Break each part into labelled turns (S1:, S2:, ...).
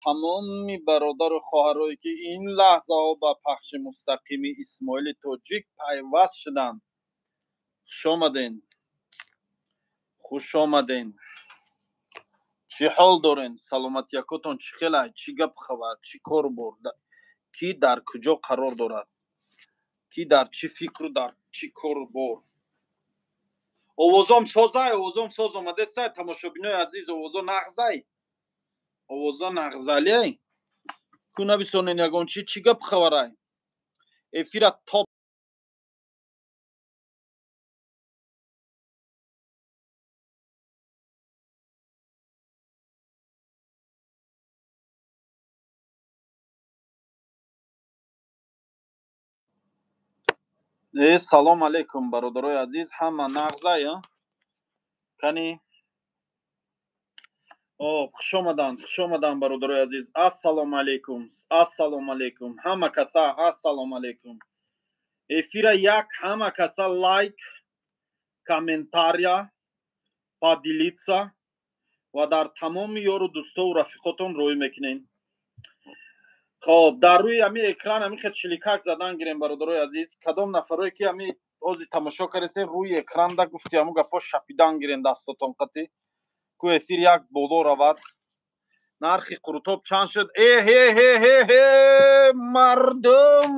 S1: Тамоми бародару хоҳарое, ки ин лаҳзаҳо ба пахши мустақими Исмоили Тоҷик пайваст шуданд, хушомаден, хушомаден. Чӣ ҳол дорен? Саломатиякотон чӣ хелай? Чӣ гап хабар, чӣ кору бор? Кӣ дар куҷо қарор дорад, кӣ дар чӣ фикру дар чӣ кору бор? Овозом созай? Овозом соз омадесай? Тамошобинои азиз, овозо нағзай? Овоза нағзалиай? Ку нависонен ягон чи. Чӣ гап хабарай? Эфира топ. Э, салом алейкум, бародарои азиз, ҳама нағзай? Кани, хушомаданд, хушомаданд, бародарои азиз. Ассалому алейкум, ассалому алейкум, ҳама каса ассалому алейкум. Эфира як ҳама каса лайк, комментария, поделиться ва дар тамоми ёру дӯстову рафиқотон рӯй мекунем. Хоб, дар рӯи ҳами экран ҳами хел чиликак задан гирем, бародарои азиз. Кадом нафарое, ки ҳами ози тамошо кардесен, рӯи экранда гуфти ҳаму гапҳо шапидан гирем дастотон қатӣ ку эфир як боло равад. Нархи қурутоб чанд шуд? Эҳеҳеҳеҳе, мардум,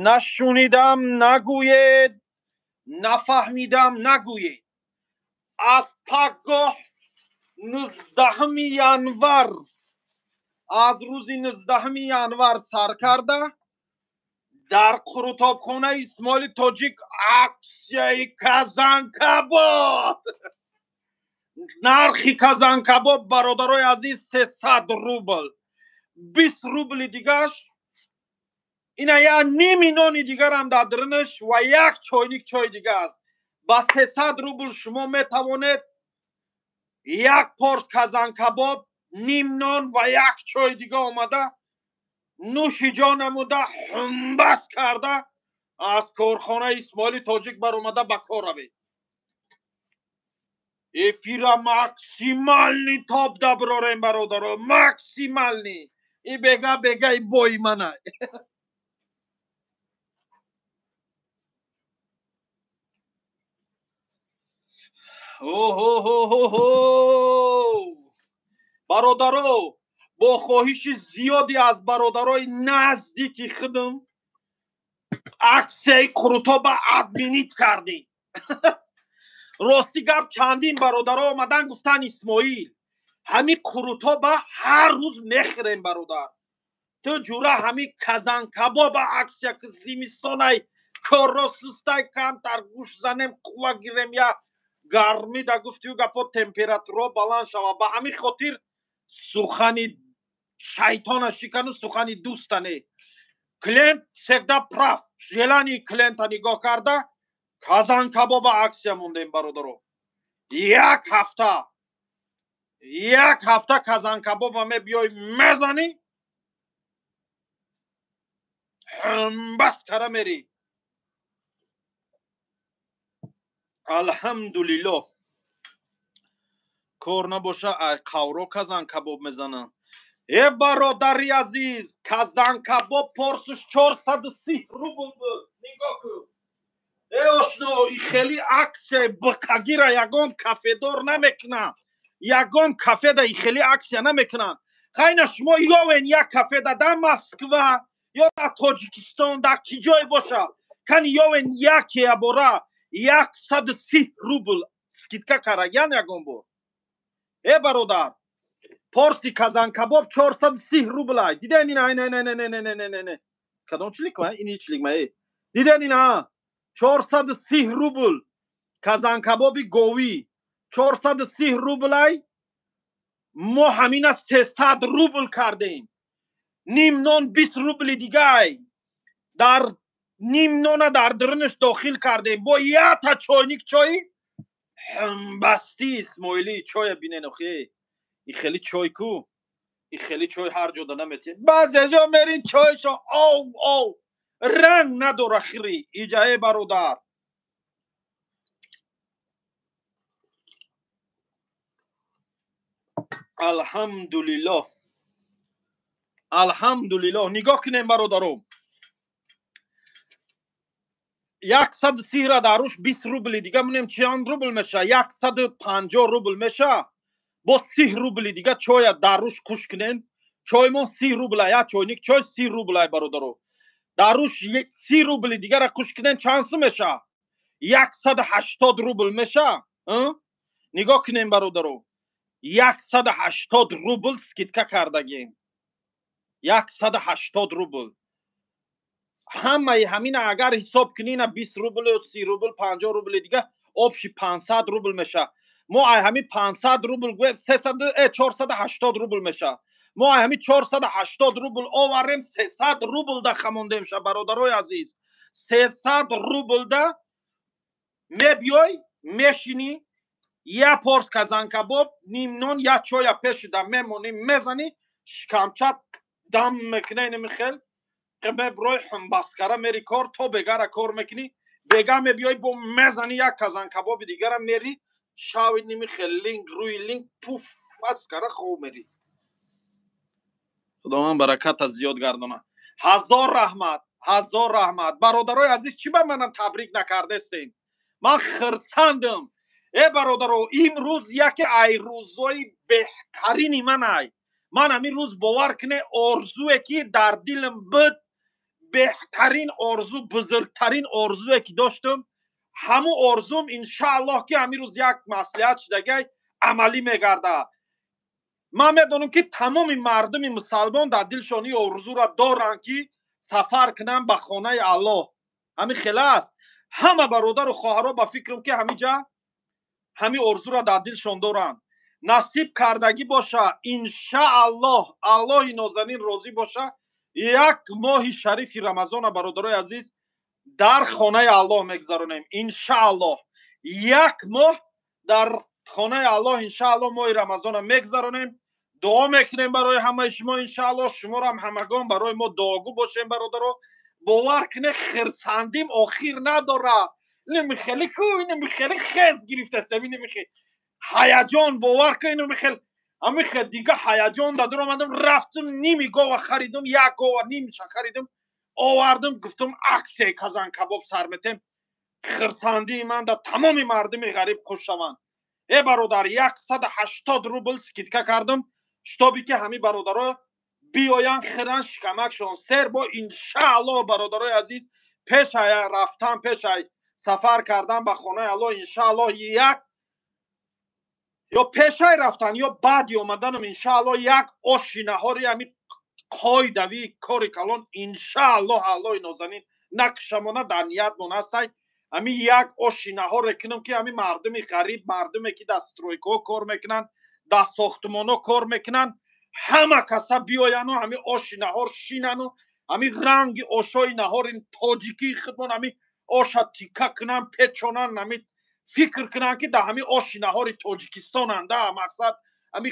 S1: нашунидам нагӯед, нафаҳмидам нагӯед. Аз пагоҳ, 19-уми январ, аз рӯзи 19-уми январ сар карда, дар қурутобхонаи Исмоили Тоҷик аксияи казанкабоб. Нархи казанкабоб, бародарои азиз, 300 рубл. 20 рубли дигаш ина я ними нони дигарам дар дарунаш ва як чойник чой дигар. Ба 300 рубл шумо метавонед як порс казанкабоб, ним нон ва як чой дига омада, нӯши ҷон намуда, ҳумбас карда, аз корхонаи Исмоили Тоҷик баромада, ба кор равед. Эфира максимальный топ даброрем, бародаро, максимальный. И бега бегаи бои мана. Оҳоҳоҳо, бародаро, бо хоҳиши зиёде аз бародарои наздики худам аксияи қурутоба отменить кардем. Рости гап, чандин бародаро омадан, гуфтан: «Исмоил, ҳами қурутоба ҳар рӯз мехӯрем, бародар, ту ҷура ҳами казанкабоба аксия ки зимистонай, корро сустай, камтар гӯш занем, қувва гирем, я гармӣ да гуфтию гапо, температуро баланд шава». Ба ҳамин хотир сухани шайтона шикану сухани дӯста не. Клиент всегда прав. Желание клиента нигоҳ карда, казанкабоба аксия мондем, бародаро. Як ҳафта, як ҳафта казанкабоба мебиёй, мезанӣ, бас кара мерӣ. Алҳамдулиллоҳ, кор набоша, ай қавро казанкабоб мезананд. Э, бародари азиз, казанкабоб порсуш 430 рубл буд. Нигоҳ кун, э ошно, и хели аксияи биқагира ягон кафедор намекунад, ягон кафеда и хели аксия намекунанд. Хайна, шумо ёвен як кафеда дар Москва ё дар Тоҷикистон, дар ки ҷое боша, кани ёвен якеябора 130 рубл скидка карагян ягон бор. Э бародар, порси казанкабоб 430 рублай. Диден ина? Не, кадом чилик? Ини чилик ма. Э, диден ина? 430 рубл казанкабоби говӣ, 430 рублай. Мо ҳамина 300 рубл кардем. Ним нон 20 рубли дигай, дар ним нона дар дарунаш дохил кардем, бо ята чойник чой ҳамбастӣ. Исмоилӣ чоя бинен охе, и хели чой ку, и хели чой ҳар ҷода наметиҳед. Баъзе ҷо мерин, чойшо ов ов, ранг надора хири иҷае, бародар. Алҳамдулиллоҳ, алҳамдулиллоҳ. Нигоҳ кунем, бародаро, 130-ра дар рӯш 20 рубли дига монем, чанд рубл меша? 150 рубл меша. Бо 30 рубли дига чоя дар рӯш куш кунен. Чоймон 30 рубла, як чойник чой 30 рублай, бародаро. Дар рӯш 30 рубли дигара куш кунен, чанд сум меша? 180 рубл меша. Нигоҳ кунем, бародаро, 180 рубл скидка кардагем, 180 рубл. Ҳамаи ҳамина агар ҳисоб кунина, 20 рублю 30 рубл, 50 рубли дига, общий 500 рубл меша. Мо ай ҳами 500 рубл гӯем, 480 рубл меша. Мо ай ҳами 480 рубл оварем, 300 рубл да хамондем ша, бародарои азиз. 300 рубл да мебиёй, мешинӣ, як порс казанкабоб, нимнон, як чоя пешида мемонӣ, мезанӣ, шикамчат дам мекунӣ. Инами хел меброй, ҳумбаскара мери кор, то бегара кор мекунӣ, бега мебиёй, бо мезанӣ як казанкабоби дигара, мери шави, ними хел линг рӯи линг, пуф аскара хоб мери. Худованд бараката зиёд гардона. Ҳазор раҳмат, ҳазор раҳмат, бародарои азиз. Чӣ ба манам табрик накардестем? Ман хирсандам. Э, бародаро, имрӯз яке ай рӯзои беҳтарини ман ай. Ман ҳамин рӯз, бовар куне, орзуе ки дар дилам буд, беҳтарин орзу, бузургтарин орзуе ки доштам, ҳамун орзум, иншааллоҳ, ки ҳамин рӯз як маслиҳат шудагай, амалӣ мегардад. Ман медонам, ки тамоми мардуми мусалмон дар дилшон ин орзуро доранд, ки сафар кунанд ба хонаи Аллоҳ. Ҳамин хела аст. Ҳама бародару хоҳаро, ба фикрам, ки ҳамиҷа ҳамин орзуро дар дилшон доранд. Насиб кардагӣ боша, иншааллоҳ, Аллоҳи нозанин розӣ боша, як моҳи шарифи Рамазона, бародарои азиз, дар хонаи Аллоҳ мегузаронем, иншааллоҳ. Як моҳ дар хонаи Аллоҳ, иншааллоҳ, моҳи Рамазона мегузаронем. Дуо мекунем барои ҳамаи шумо, иншааллоҳ. Шуморам ҳамагон барои мо дуогӯ бошем, бародаро. Бовар куне, хирсандим охир надора. Инами хеле ку, инами хеле хез гирифтасем, инами ҳаяҷон, бовар ку, инами хел ами дига ҳаяҷон да дуромадам, рафтум, ними гова харидум, як гова нимша харидум, овардум, гуфтум, аксияи казанкабоб сар метем. Хирсандии ман да тамоми мардуми ғариб хуш шаванд. Э, бародар, 180 рубл скидка кардам, чтобы ки ҳами бародаро биёянд, хиран, шикамакшон сер бо, иншааллоҳ. Бародарои азиз, пешай рафтан, пешай сафар кардан ба хонаи Аллоҳ, иншааллоҳ, як ё пешай рафтан, ё баъди омаданам, иншааллоҳ, як оши наҳори ҳами қоидавии кори калон, иншааллоҳ, Аллоҳи нозанин накушамона, дар ниятмон ҳастай, ҳами як оши наҳоре кунам, ки ҳами мардуми ғариб, мардуме ки дар стройкаҳо кор мекунанд, дар сохтмонҳо кор мекунанд, ҳама каса биёяну ҳами оши наҳор шинану ҳами ранги ошои наҳори тоҷикии худмон, ҳами оша тика кунанд, печонанд, ҳами фикр кунанд, ки дар ҳами оши наҳори Тоҷикистонанд. Да мақсад, ҳами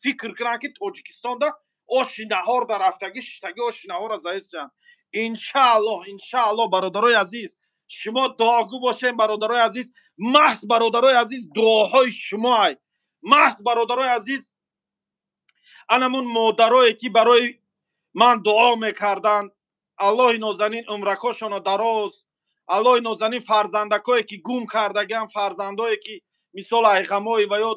S1: фикр кунанд, ки Тоҷикистонда оши наҳор дар рафтагӣ шиштагӣ, оши наҳора заисҷанд, иншааллоҳ. Иншааллоҳ, бародарои азиз, шумо дуогӯ бошем, бародарои азиз. Маҳз, бародарои азиз, дуоҳои шумо ай. Маҳз, бародарои азиз, анамун модарое ки барои ман дуо мекарданд, Аллоҳи нозанин умракошоно дароз, Аллоҳи нозанин фарзандакое ки гум кардагиан, фарзандое ки мисол айғамои ва ё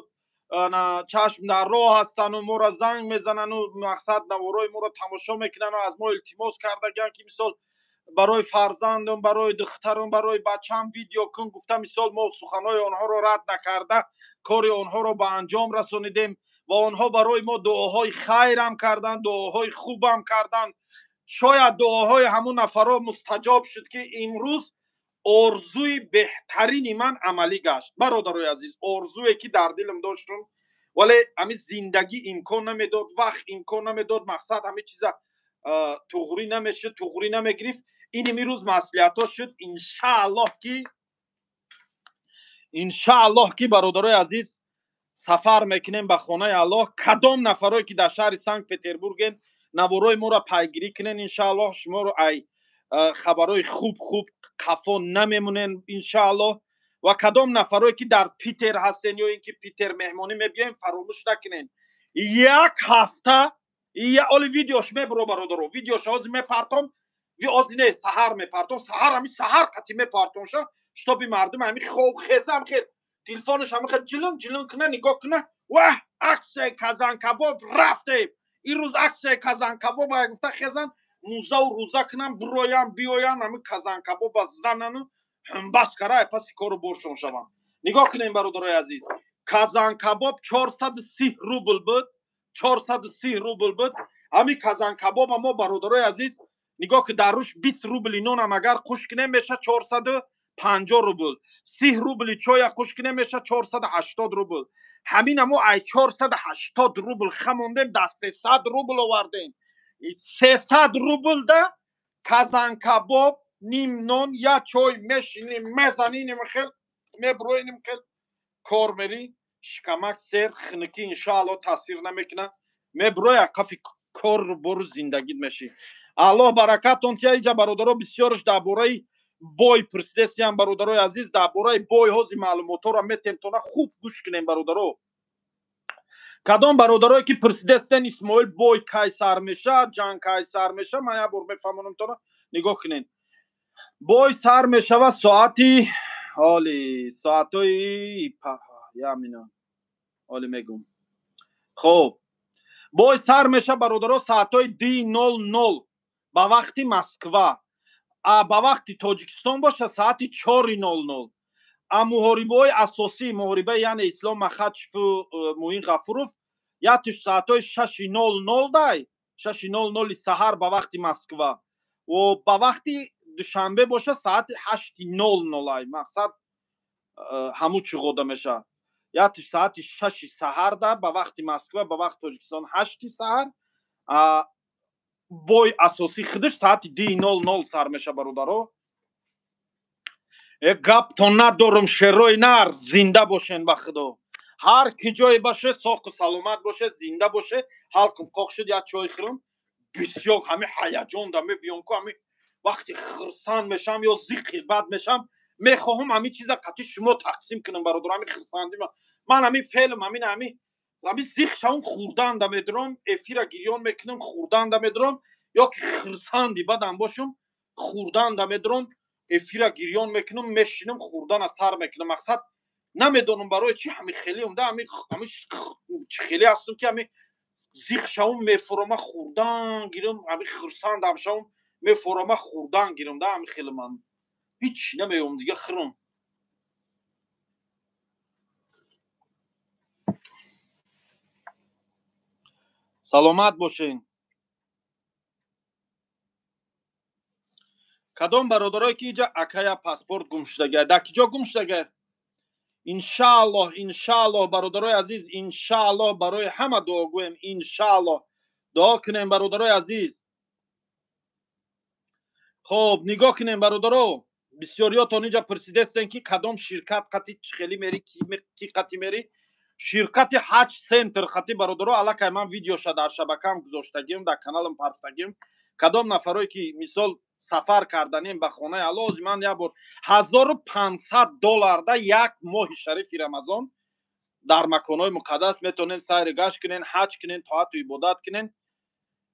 S1: чашм дар роҳ ҳастану моро занг мезанану, мақсад, наворои моро тамошо мекунану аз мо илтимос кардагиан, ки мисол барои фарзандам, барои духтарам, барои бачам видео кун гуфта, мисол, мо суханҳои онҳоро рад накарда, кори онҳоро ба анҷом расонидем ва онҳо барои мо дуоҳои хайрам карданд, дуоҳои хубам карданд. Шояд дуоҳои ҳамун нафарҳо мустаҷоб шуд, ки имрӯз орзуи беҳтарини ман амалӣ гашт, бародарои азиз. Орзуе ки дар дилам доштум, вале ҳами зиндагӣ имкон намедод, вақт имкон намедод, мақсад, ҳами чиза туғрӣ намешуд, туғрӣ намегирифт. Ин имрӯз маслиҳатҳо шуд. Иншааллоҳ, ки, иншааллоҳ, ки, бародарои азиз, сафар мекунем ба хонаи Аллоҳ. Кадом нафарое ки дар шаҳри Санкт Петербурген, наворои моро пайгирӣ кунен, иншааллоҳ, шуморо ай хабарҳои хуб хуб қафо намемонен, иншааллоҳ. Ва кадом нафарое ки дар Питер ҳастен ё ин ки Питер меҳмонӣ мебиёем, фаромӯш накунен. Як ҳафта оли видеош мебуро, бародаро, видеош ҳозир мепартом, ози не, саҳар мепартом, саҳар, ҳами саҳар қати мепартомша, чтобы мардум ҳами хоб хезам хел телефонаш ҳами хел ҷилин ҷилин куна, нигоҳ куна: ваҳ, аксияи казанкабоб рафтем, ин рӯз аксияи казанкабоб гуфта хезан, музаву рӯза кунан, бироян, биёян, ҳами казанкабоба занану ҳамбас кара, паси кору боршон шаванд. Нигоҳ кунем, бародарои азиз, казанкабоб 430 рубл буд, 430 рубл буд ҳами казанкабоба мо, бародарои азиз. Нигоҳ ки, дар рӯш 20 рубли нонам агар қуш кунем, меша 450 рубл, 30 рубли чоя қуш кунем, меша 480 рубл. Ҳамина мо ай 480 рубл хамондем, да 300 рубл овардем. 300 рубл да казанкабоб, ним нон, я чой, мешинем, мезанинем, хел меброинем, хел кор мери, шикамак сер, хинукӣ иншоалло таъсир намекунад, меброя, қафи кору бору зиндагит мешӣ. Аллоҳ баракатон тия. Иҷа, бародаро, бисёрш дар бораи бой пурсидесиям. Бародарои азиз, дар бораи бой ҳози маълумотҳоро метем тона, хуб гӯш кунем, бародаро. Кадом бародарое ки пурсидестен, Исмоил, бой кай сар мешавад, ҷанг кай сар мешавад, ман як бор мефаҳмонам тона. Нигоҳ кунед, бой сар мешавад соати ҳоли соатҳои ямина ҳоли мегум. Хоб, бой сар мешавад, бародаро, соатҳои 2:00 ба вақти Москва, а ба вақти Тоҷикистон бошад соати 4:00. А муҳорибаҳои асосӣ, муҳорибаи яъне Ислом Махачеву Муин Ғафуров, ятиш соатҳои 6:00 дай, 6:00 саҳар ба вақти Москва, ва ба вақти Душанбе бошад соати 8:00 ай. Мақсад, ҳамун чӣ ғода мешавад, ятиш соати 6-и саҳарда ба вақти Москва, ба вақти Тоҷикистон 8-и саҳар. Бой асосӣ худаш соати 2:00 сар мешавад, бародаро. Э, гаптон надорум, шерои нар, зинда бошен, ба худо, ҳар ки ҷое боше, соқу саломат боше, зинда боше. Ҳалқум қоқ шуд, як чой хӯрам. Бисёр ҳами ҳаяҷон да мебиём ку, ҳами вақти хурсанд мешавам ё зиқи бад мешавам, мехоҳам ҳамин чиза қатъи шумо тақсим кунам, бародар, ҳами хурсандӣ ман, ҳамин феълм, ҳамин зиқ шавам, хӯрданда медурам, эфира гирён мекунам, хӯрданда медурам, ё ки хурсанди бадам бошам, хӯрданда медурам, эфира гирён мекунам, мешинам, хӯрдана сар мекунам. Мақсад, намедонам барои чи ҳами хеле умда, ҳами чӣ хеле ҳастам ки ҳами зиқ шавам, мефурама, хӯрдан гирам, ҳами хурсандам шавам, мефурама, хӯрдан гирам да. Ҳами хеле ман ҳеҷ намеём дига, хӯрам. Саломат бошен. Кадом бародарое ки иҷа акая паспорт гум шудага, дар ки ҷо гум шудага? Иншааллоҳ, иншааллоҳ, бародарои азиз, иншааллоҳ, барои ҳама дуогӯем, иншааллоҳ, дуо кунем, бародарои азиз. Хоб, нигоҳ кунем, бародаро, бисёриётон инҷа пурсидестен ки кадом ширкат қати чӣ хеле мери, ки қати мери. Ширкати Ҳаҷ Центр қати, бародаро, аллакай ман видеоша дар шабакаам гузоштагим, дар каналам парфтагим. Кадом нафарое ки мисол сафар карданем ба хонаи Алло, ҳози ман як бор 1500 долларда як моҳи шарифи Рамазон дар маконҳои муқаддас метавонен сайру гашт кунен, ҳаҷ кунен, тоату ибодат кунен.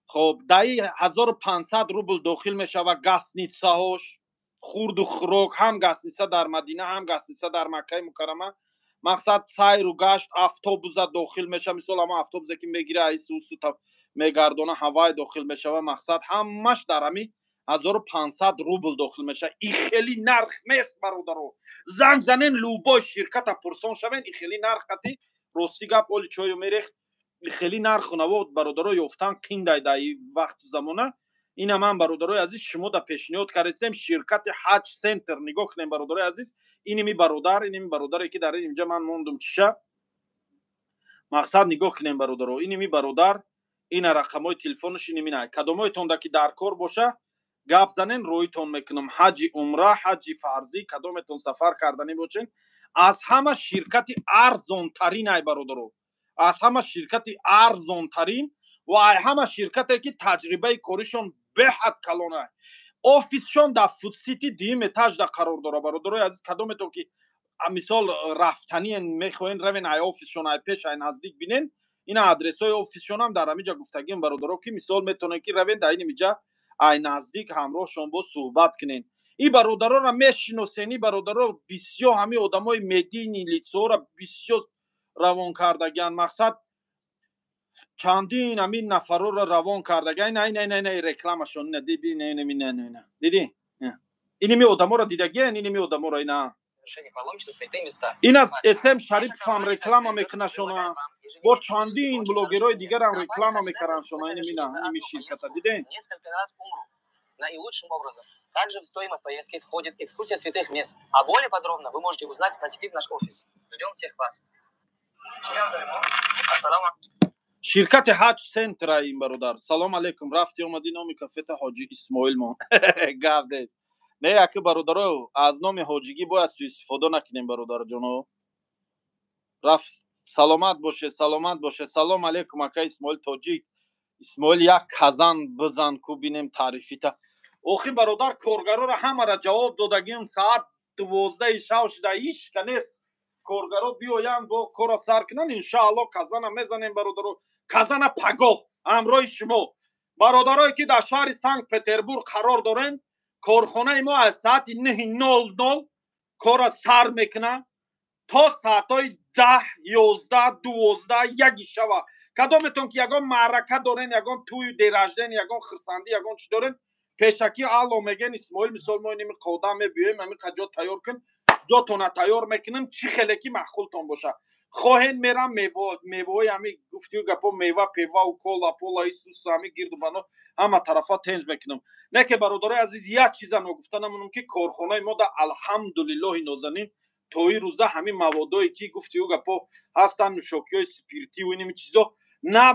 S1: Хоб, даи 1500 рубл дохил мешавад гостиницаҳош, хурду хӯрок, ҳам гостиница дар Мадина, ҳам гостиница дар Маккаи Мукаррама. Мақсад, сайру гашт, автобуса дохил мешава, мисол ҳамон автобусе ки мегира, айсусу мегардона, ҳавай дохил мешава. Мақсад, ҳамаш дар ҳами 1500 рубл дохил мешава. И хеле нарх нест, бародаро, занг занен, любой ширката пурсон шавен, и хеле нарх қати, рости гап, оли чою мерехт, и хеле нарху наво, бародаро, ёфтан қиндай дар вақту замона. Ина ман, бародарои азиз, шумо да пешниҳод кардастем ширкати Ҳаҷ Центр. Нигоҳ кунем, бародарои азиз, иними бародар, иними бародаре ки дар инҷа ман мондум чиша. Мақсад, нигоҳ кунем, бародаро, иними бародар, ина рақамҳои телефонаш, иними на. Кадомҳоятонда ки дар кор боша, гап занен, роитон мекунам. Ҳаҷи умра, ҳаҷи фарзӣ, кадометон сафар карданӣ бошен, аз ҳама ширкати арзонтарин ай, бародаро, аз ҳама ширкати арзонтарин ва ай ҳама ширкате ки таҷрибаи коришон беҳад калона. Офисшон дар Фудсити, дуюм этажда қарор дорад. Бародарои азиз, кадометон ки мисол рафтаниен, мехоҳен равен, ай офисшон ай пеш, ай наздик бинен. Ина адресҳои офисшонам дар ҳамиҷа гуфтагим, бародаро, ки мисол метавонед, ки равен дар инамиҷа, ай наздик ҳамроҳшон бо суҳбат кунен. И бародароро мешиносен, и бародаро бисёр ҳамин одамои медийный лицора бисёр равон кардагиан. Мақсад, чандин ҳамин нафарора равон кардагиан. Ина, ина, ина, ина рекламашон, ина диди, ина, ина, ина, ина, диди, иними одаморо дидагиан, иними одаморо, ина. Ина СМ Шариповам реклама мекунашона, бо чандин блогерҳои дигарам реклама мекараншона. Иними, иними ширката диден.
S2: Наилучшим образом. Также в стоимость поездки входит экскурсия святых мест. А более подробно вы можете узнать, посетив наш офис. Ждем всех вас.
S1: Ширкати Ҳаҷ Центра ин бародар. Салом алейкум, рафти омадӣ, номи кафета Ҳоҷи Исмоил мон гавдез. Не, яки бародаро, аз номи ҳоҷигӣ бояд суистифода накунем, бародарҷоно. Рафт, саломат боше, саломат боше. Салом алейкум, ака Исмоил тоҷик. Исмоил, як казан бизан ку, бинем таърифита. Охи бародар, коргароро ҳамара ҷавоб додагим. Саат 12-и шав шуда, ҳичка нест. Коргаро биёянд, бо кора сар кунанд, иншаалло казана мезанем, бародаро. Казана пагоҳ ҳамроҳи шумо, бародарое ки дар шаҳри Санкт Петербург қарор дорем. Корхонаи мо аз саати 9:00 кора сар мекунад то саатҳои 10, 11, 12, 1-и шава. Кадометон ки ягон маърака дорен, ягон тӯю день рождения, ягон хирсандӣ, ягон чӣ дорен, пешакӣ алло мегӯен: «Исмоил, мисол, мо иними қодам мебиёем, ҳамин қа ҷо тайёр кун». Ҷотона тайёр мекунем, чӣ хеле ки маъқултон боша. Хоҳен, мерам, меваҳои ҳами гуфтию гапо, мева, певау, кола пола, исус, ҳами гирду бано, ҳама тарафа тенҷ мекунам. Не ки, бародарои азиз, як чиза ногуфта намонам, ки корхонаи мо да, алҳамдулиллоҳи нозанин, то ин рӯза ҳамин маводое ки гуфтию гапо ҳастанд, нӯшокиҳои спиртиву иними чизо, на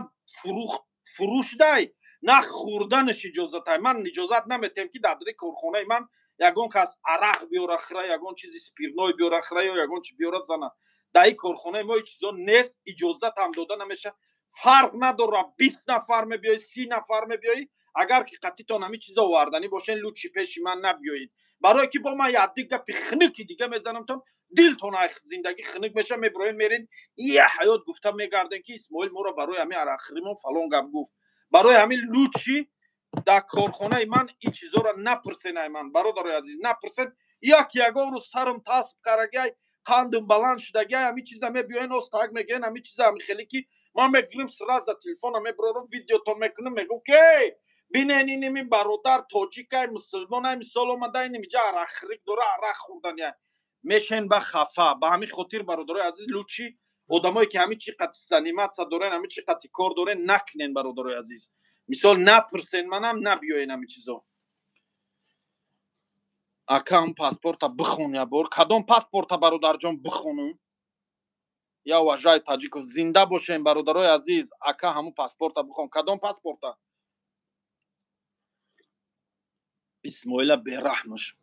S1: фурӯшдай, на хӯрданаш иҷозатай. Ман иҷозат наметиҳам, ки дар дари корхонаи ман ягон кас арақ биёра хӯра, ягон чизи спиртной биёра хӯра ё ягон чи биёра зана. Дар ин корхонаи мо ин чизо нест, иҷозатам дода намешавад. Фарқ надорад, 20 нафар мебиёӣ, 30 нафар мебиёӣ, агар ки қатитон ҳамин чизо оварданӣ бошен, лучше пеши ман набиёед, барое ки бо ман ядди гапи хунуки дига мезанамтон, дилтон зиндагӣ хунук меша, мебироен, мерен, я ҳаёт гуфта мегарден, ки Исмоил моро барои ҳамин арақхӯримон фалон гап гуфт. Барои ҳамин лучше дар корхонаи ман ин чизоро напурсен. Ай ман, бародарои азиз, напурсен. Як ягон рӯз сарам тасб карагиай, қандам баланд шудагиай, ҳамин чиза мебиёен, остак мегӯен, ҳамин чиза, ҳамин хеле ки ман мегирим, сразу телефона мебарорам, видеотон мекунам, мегӯм, ки эй, бинен, иними бародар тоҷикай, мусулмонай, мисол, омада инамиҷа арақхӯрик дора, арақ хӯрдания мешен, ба хафа. Ба ҳамин хотир, бародарои азиз, лучше одамое ки ҳамин чи қати заниматься дорен, ҳамин чи қати кор дорен, накунен, бародарои азиз. Мисол, напурсен манам, набиёен ҳамин чизо. Акам, паспорта бихон я бор. Кадом паспорта, бародарҷон, бихонум? Я уважаю таджиков. Зинда бошем, бародарои азиз. Ака, ҳамун паспорта бихон. Кадом паспорта? Исмоила бераҳмаш.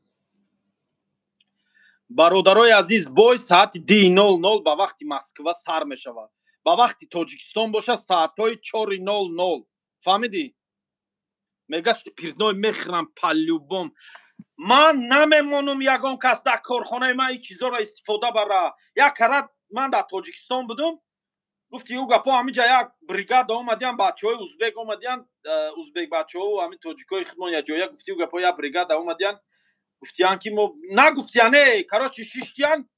S1: Бародарои азиз, бой саати 10:00 ба вақти Москва сар мешавад, ба вақти Тоҷикистон бошад саатҳои 4:00. Фаҳмидӣ? Мега спиртной мехӯрам по-любому. Ман намемонам ягон кас дар корхонаи ман ин чизоро истифода бара. Як карат ман дар Тоҷикистон будум, гуфти ӯ гапо, ҳаминҷа як бригада омадиян, бачаҳои узбек омадиян, узбек бачаҳо, ҳамин тоҷикои худмон якҷоя, гуфти ӯ гапо, як бригада омадиян, гуфтиян ки мо нагуфтиян, э, короче, шиштиян,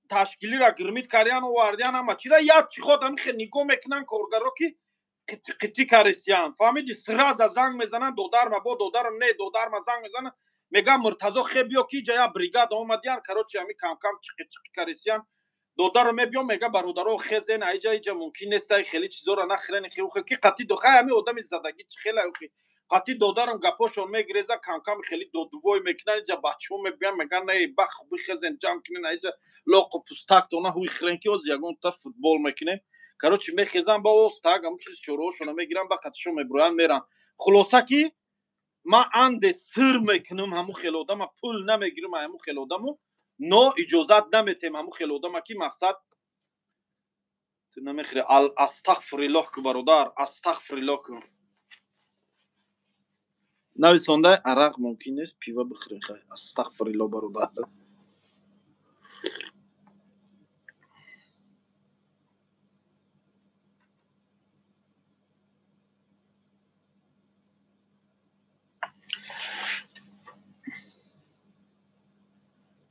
S1: ташкилира гирмид кардиян, овардиян ҳама чира. Як чиход ҳамин хел нигоҳ мекунанд коргаро, ки қитқитӣ карисиян. Фаҳмиди? Сразу занг мезананд додарма, бо додарам не, додарма занг мезананд, мегӯям: «Муртазо, хе биё, ки иҷа як бригада омадиян, короче, ҳамин камкам чиқи-чиқи карисиян». Додаро мебиём, мега: «Бародаро, хезен аиҷа, иҷа мумкин нестай, хеле чизоро нахӯрен». Хе ки қатӣ хай ҳамин одами задагӣ чӣ хела қатӣ додарам гапошон мегиреза, камкам хеле додубой мекунанд. Иҷа бачаҳо мебиён, мегӯян: «Не, ба хуби хезен, ҷамъ кунен, аиҷа лоқу пустактона ҳуй хӯрен, ки оз ягон та футбол мекунем». Короче, мехезан, ба остак ҳамун чизи чораҳошона мегиран, ба қатишон мебироянд, меран. Хулоса, ки ман анде сир мекунам ҳамун хел одама, пул намегирам ҳамун хел одаму, но иҷозат наметем ҳамун хел одама, ки мақсад ту намехӯри. Астағфириллоҳ ку, бародар, астағфириллоҳ ку. Нависонда, арақ мумкин нест, пиво бихӯрем. Хай, астағфириллоҳ, бародар.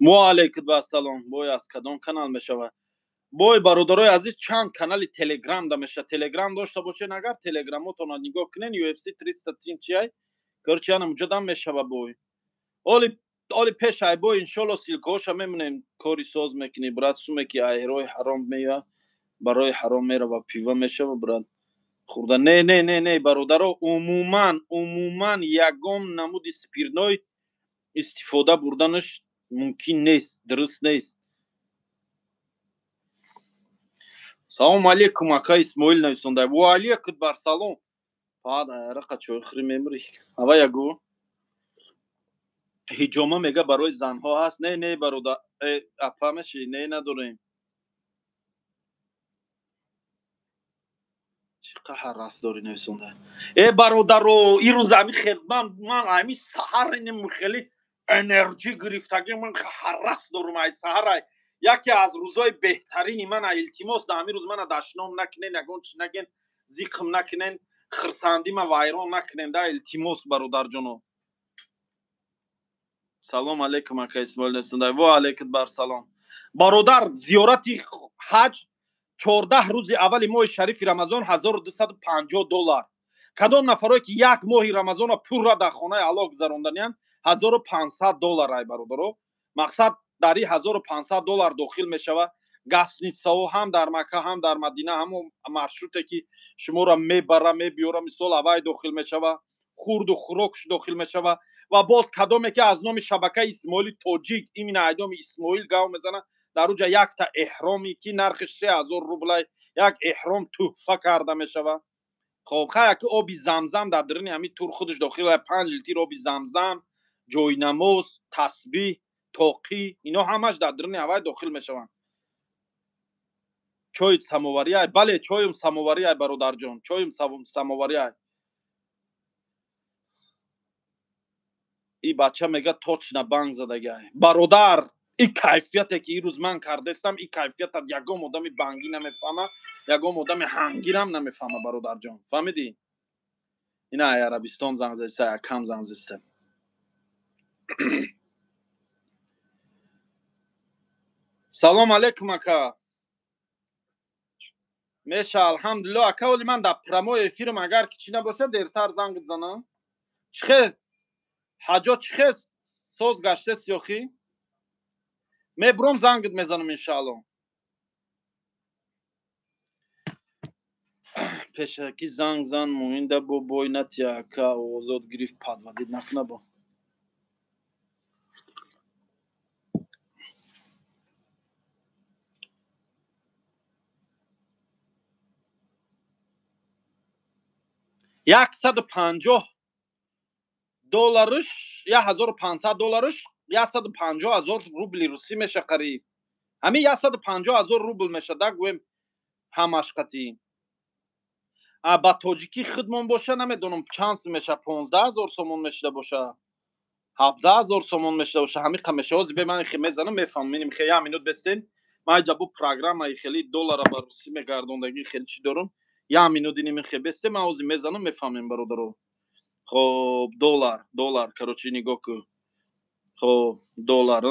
S1: Ва алайкум ассалом. Бой аз кадом канал мешавад? Бой бародарои азиз, чанд канали Телеграм да мешавад. Телеграм дошта бошед, агар телеграмотонро нигоҳ кунед, UFC 300 тим чиай? Короче, ана муҷадам мешава бой. Оли оли пеш ай бой, иншолло ссылка ҳоша мемонем, кори соз мекунӣ, брат, суме ки айрои ҳаром мея, барои ҳаром мерава, пива мешава, брат. Хурда не, не, не, не, бародаро, умуман, умуман ягон намуди спиртной истифода бурданаш мумкин нест, дуруст нест. Салом алейкум, ака Исмоил нависонда. Ва алейкум бар салом. Фаҳад арақа чойхӯрӣ мемирӣ. Ава ягу. Ҳиҷома мега барои занҳо ҳаст? Не, не, бародар, апа меши, не, надорем. Чӣ қаҳар раст дорӣ нависонда. Э бародаро, ирӯз ами хел ман ами саҳар инем хеле энерҷӣ гирифтагӣ, ман ҳарас дорум ай саҳар, ай яке аз рӯзҳои беҳтарини ман. Илтимос, да ҳамин рӯз мана дашном накунен, ягон чи наген, зиқм накунен, хирсандӣ ма вайрон накунен, да, илтимос, бародарҷоно. Салом алейкум, ака Исмоил несундай. Во алейкум бар салом. Бародар, зиёрати ҳаҷ 14 рӯзи аввали моҳи шарифи Рамазон 1250 доллар. Кадом нафарое ки як моҳи Рамазонро пурра дар хонаи Аллоҳ гузаронданианд, 1500 доллар ай, бародаро. Мақсад, дар ин 1500 доллар дохил мешавад гостиница ҳо ҳам дар Макка, ҳам дар Мадина, ҳамон маршруте ки шуморо мебара, мебиёра, мисол, авай дохил мешава, хурду хӯрокш дохил мешава. Ва боз кадоме ки аз номи шабакаи Исмоили Тоҷик, именно айдоми Исмоил гав мезана, дар уҷа якта эҳроме ки нархиш 3000 рублай, як эҳром тӯҳфа карда мешава. Хоб, хай, яки оби замзам дар даруни ҳамин тур худаш дохил, 5 литр оби замзам, ҷойнамоз, тасбиҳ, тоқӣ, ино ҳамаш дар даруни ҳавай дохил мешаванд. Чои самоварӣ ай? Бале, чоюм самоварӣ ай, бародарҷон, чоюм самоварӣ ай. И бача мега, точно банк задагай. Бародар, и кайфияте ки ирӯз ман кардестам, и кайфията ягон одами бангӣ намефаҳма, ягон одами ҳангирам намефаҳма, бародарҷон, фаҳмидӣ? Ина ай Арабистон занг зеста, якам занг зеста. Салом алейкум, ака. Меша, алҳамдулилло, ака. Оли ман дар прямой эфирам, агар ки чӣ набошад, дертар занг занам. Чихе ҳаҷо, чихе соз гаштест ёхӣ? Мебуром, зангит мезанам, иншаалло. Пешакӣ занг зан, муҳинда бо бой натия, ака, озод гирифт, подводить накуна бо. 150 долларш, 1500 долларш 150 000 рубли русӣ меша. Қариб ҳамин 150 000 рубл меша, да, гӯем ҳамаш қатӣ. Ба тоҷикӣ худмон боша, намедонам чанд сум меша, 15 000 сомон мешуда боша, 17 000 сомон мешуда боша, ҳамин қа меша. Ҳозир бе ман хе мезанам, мефаҳмам. Хе як минут бестен, ман иҷа бу программаи хели доллара ба русӣ мегардондагӣ хели чӣ дорум. Як минут иними хе бесте, ман ҳозир мезанам, мефаҳмем, бародаро. Хоб, доллар, доллар, короче, нигоҳ кун. Хоб, доллар,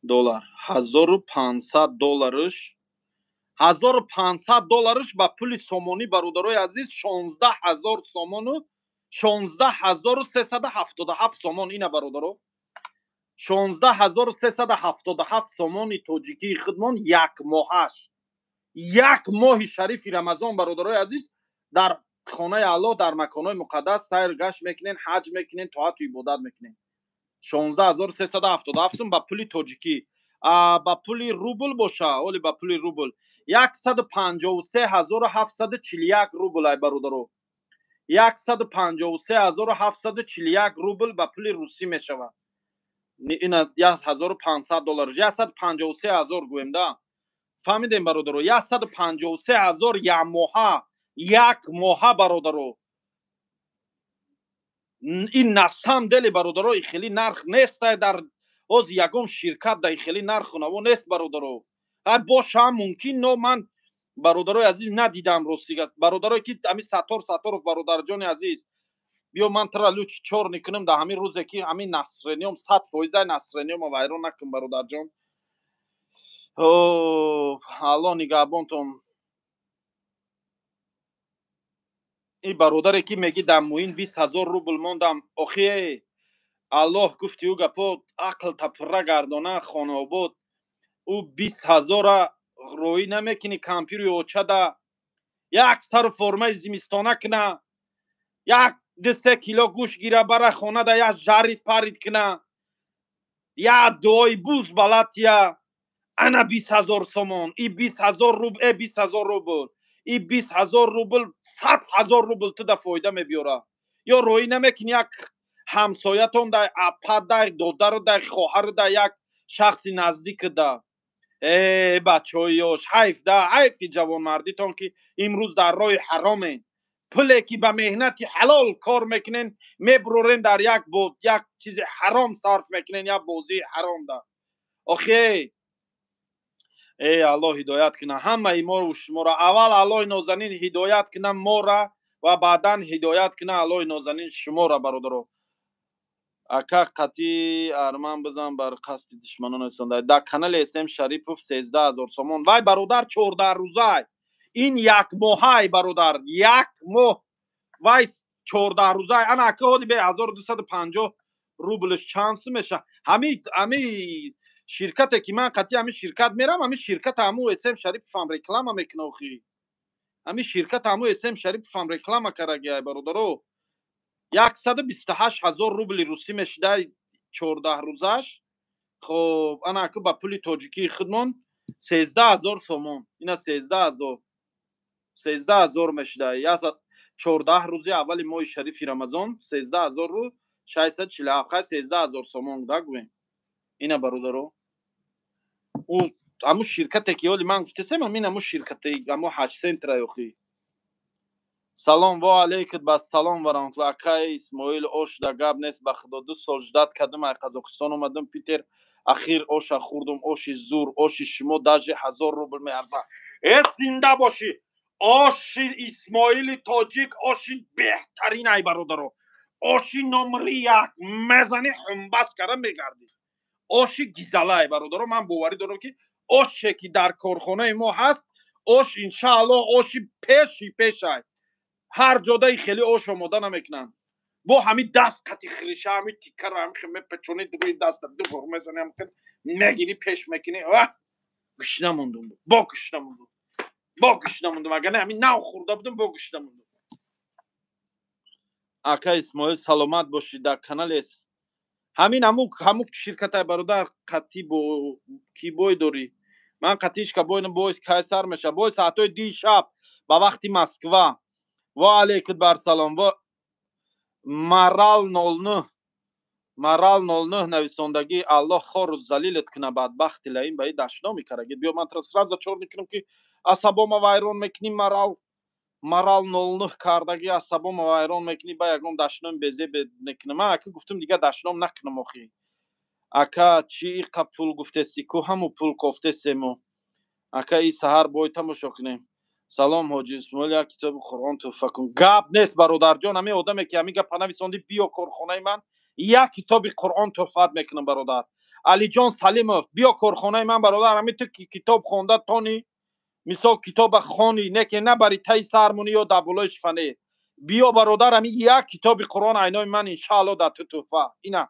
S1: доллар 1500 долларш, 1500 долларш ба пули сомонӣ, бародарои азиз, 16 000 сомону 16 377 сомон. Ина, бародаро, 16 377 сомони тоҷикии худмон, як моҳаш, як моҳи шарифи Рамазон, бародарои азиз, дар хонаи Аллоҳ, дар маконҳои муқаддас сайр гашт мекунен, ҳаҷ мекунен, тоату ибодат мекунен. 16 377 сум ба пули тоҷикӣ. Ба пули рубл боша, оли ба пули рубл 153 741 рубл ай, бародаро. 153 741 рубл ба пули русӣ мешавад. Ина 1500 доллар, 153 000 гӯем, да, фаҳмидем, бародаро? 153 000 якмоҳа, як моҳа, бародаро. Ин на самом деле, бародаро, и хеле нарх нестай. Дар ҳозир ягон ширкат дар хеле нарху наво нест, бародаро. Ай бошам мумкин, но ман, бародарои азиз, надидам, ростига. Бародарое ки ами Саттор Сатторов, бародарҷони азиз, Биё, ман тара лучше чёрный кунам дар ҳамин рӯзе, ки ҳамин настроение м 100%. Настроение ма вайрон накун, бародарҷон. Аллоҳ нигаҳбонтон. Ин бародаре, ки мегӣ дар муин 20 000 рубл мондам, охи, Аллоҳ гуфти ӯ гапо ақл тапурра гардона. Хонаобод, ӯ 20 000-а роӣ намекунӣ, кампири очада як сару формаи зимистона куна, як ду-се кило гӯшт гира, бара хонада, як жарить парить куна, як дуои буз балатия. Ана 20 000 сомон, и 20 000 рубл, э 20 000 рубл, и 20 000 рубл 100 000 рубл туда фоида мебиёра. Ё роӣ намекунӣ як ҳамсоятон дай, апа дай, додару дай, хоҳару дай, як шахси наздик да? Э, бачаҳои ёш, ҳайф да, ҳайфи ҷавонмардитон, ки имрӯз дар роҳи ҳаромен. Пуле, ки ба меҳнати ҳалол кор мекунен, мебурорен, дар як як чизи ҳаром сарф мекунен, як бозии ҳаром да. Охе, э, Аллоҳ ҳидоят куна ҳамаи моро, шуморо. Аввал Аллоҳи нозанин ҳидоят куна мора ва баъдан ҳидоят куна Аллоҳи нозанин шуморо, бародаро. Ака, қатъи арман бизан бар қасди душманон истонда. Дар канали СМ Шарипов 13 000 сомон. Вай, бародар, 14 рӯзай, ин як моҳай, бародар, як моҳ. Вай 14 рӯзай. Ана, ака, ҳоди бе 1250 рублш чанд сум меша? Ҳами ширкате, ки ман қатъи ҳами ширкат мерам, ҳами ширкат ҳаму СМ Шариповам реклама мекуна. Охи, ҳами ширкат ҳаму СМ Шариповам реклама карагиай, бародаро. 128 000 рубли русӣ мешидай 14 рӯзаш. Хоб, ана аку ба пули тоҷикии худмон 13 000 сомон. Ина 13 000, 13 000 мешидай. 14 рӯзи аввали моҳи шарифи Рамазон 13 000-ру 647, хай, 13 000 сомон да гӯем. Ина, бародаро, ӯ ҳамун ширкате, ки ҳоли ман гуфтесем, ин ҳамун ширкате, ҳамун ҳаҷ центра. Охи, салом. Во алейкум ба салом ва раҳматулло. Акай Исмоил, ош да гап нест, ба худо. 2 сол ждать кардум, ай Қазоқистон омадум Питер, ахир оша хӯрдум. Оши зур, оши шумо даже 1000 рубл меарзад. Э, зинда бошӣ! Оши Исмоили тоҷик оши беҳтарин ай, бародаро, оши номри як. Мезани, ҳумбас кара мегардӣ. Оши гизалай, бародаро. Ман боварӣ дорам, ки оше, ки дар корхонаи мо ҳаст, ош, иншааллоҳ, оши пеши пешай. Ҳар ҷодаи хеле ош омода намекунанд. Бо ҳамин даст қати хириша, ҳамин тиккаро ҳамин мепечонӣ, рӯи даста ду бор мезани, ҳам мегирӣ, пеш мекунӣ. Гушна мондум, бо гушна мондум, бо гушна мондум. Агар не, ҳамин нав хӯрда будум, бо гушна мондум. Ака Исмоил, саломат бошӣ. Дар каналес ҳамин ҳаму ширкатай, бародар. Қатъи бо ки бой дорӣ? Ман қатъишка бой. Бой кай сар меша? Бой соатҳои 2 шаб ба вақти Москва. Ва алейкум барсалом. Ва марал 09, марал 09 нависондагӣ, Аллоҳ хору залилат куна, бадбахти лаим, ба и дашноми карагӣ. Биё, ман сразу чёрный кунам, ки асабома вайрон мекунӣ. Марал, марал 09 кардагӣ, асабома вайрон мекунӣ, ба ягон дашноми безеб мекунам. Ман ака гуфтум, дига дашном накунам. Охи, ака, чӣ иқа пул гуфтести ку, ҳаму пул кофтесему. Ака, и саҳар бой тамошо кунем. Салом, ҳоҷи Исмоил, як китоби Қуръон туҳфа кун. Гап нест, бародарҷон. Ҳамин одаме, ки ҳамин гапа нависондӣ, биё корхонаи ман, як китоби Қуръон туҳфат мекунам. Бародар Алиҷон Салимов, биё корхонаи ман, бародар. Ҳамин ту китоб хонда тони, мисол, китоба хони, не ки набари таи сармунӣ ё дар болои шифане. Биё, бародар, ҳамин як китоби Қуръон айнои ман, иншаалло, дар ту туҳфа. Ина,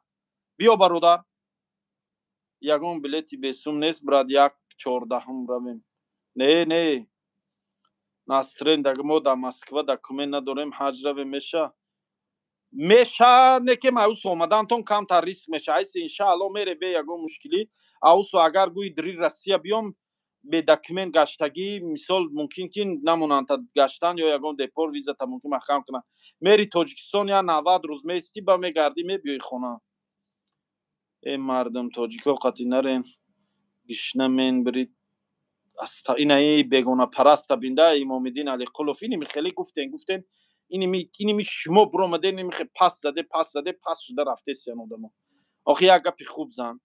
S1: биё, бародар. Ягон билети бесум нест, брат? Як чордаҳум равем. Не, не, Насрин, мо дар Москва документ надорем, ҳаҷ равем, меша? Меша, не ки маусу омадантон камтар риск меша. Айси, иншаалло, мере бе ягон мушкилӣ. Аусу агар гӯи дри Россия биём, бе документ гаштагӣ, мисол, мумкин ки намонанд гаштан ё ягон депорт, визата мумкин маҳкам кунанд. Мери Тоҷикистон, я 90 рӯз меистӣ, ба мегардӣ, мебиёи хона. Э, мардум, тоҷико қатӣ нарем, гишна мен бирид. Инаи бегонапараста бинда, Имомиддин Алиқулов. Иними хеле гуфтен, гуфтен, иними шумо биромаде, иними пас заде, пас заде, пас шуда рафтесиян одамо. Охи, як гапи хуб зан.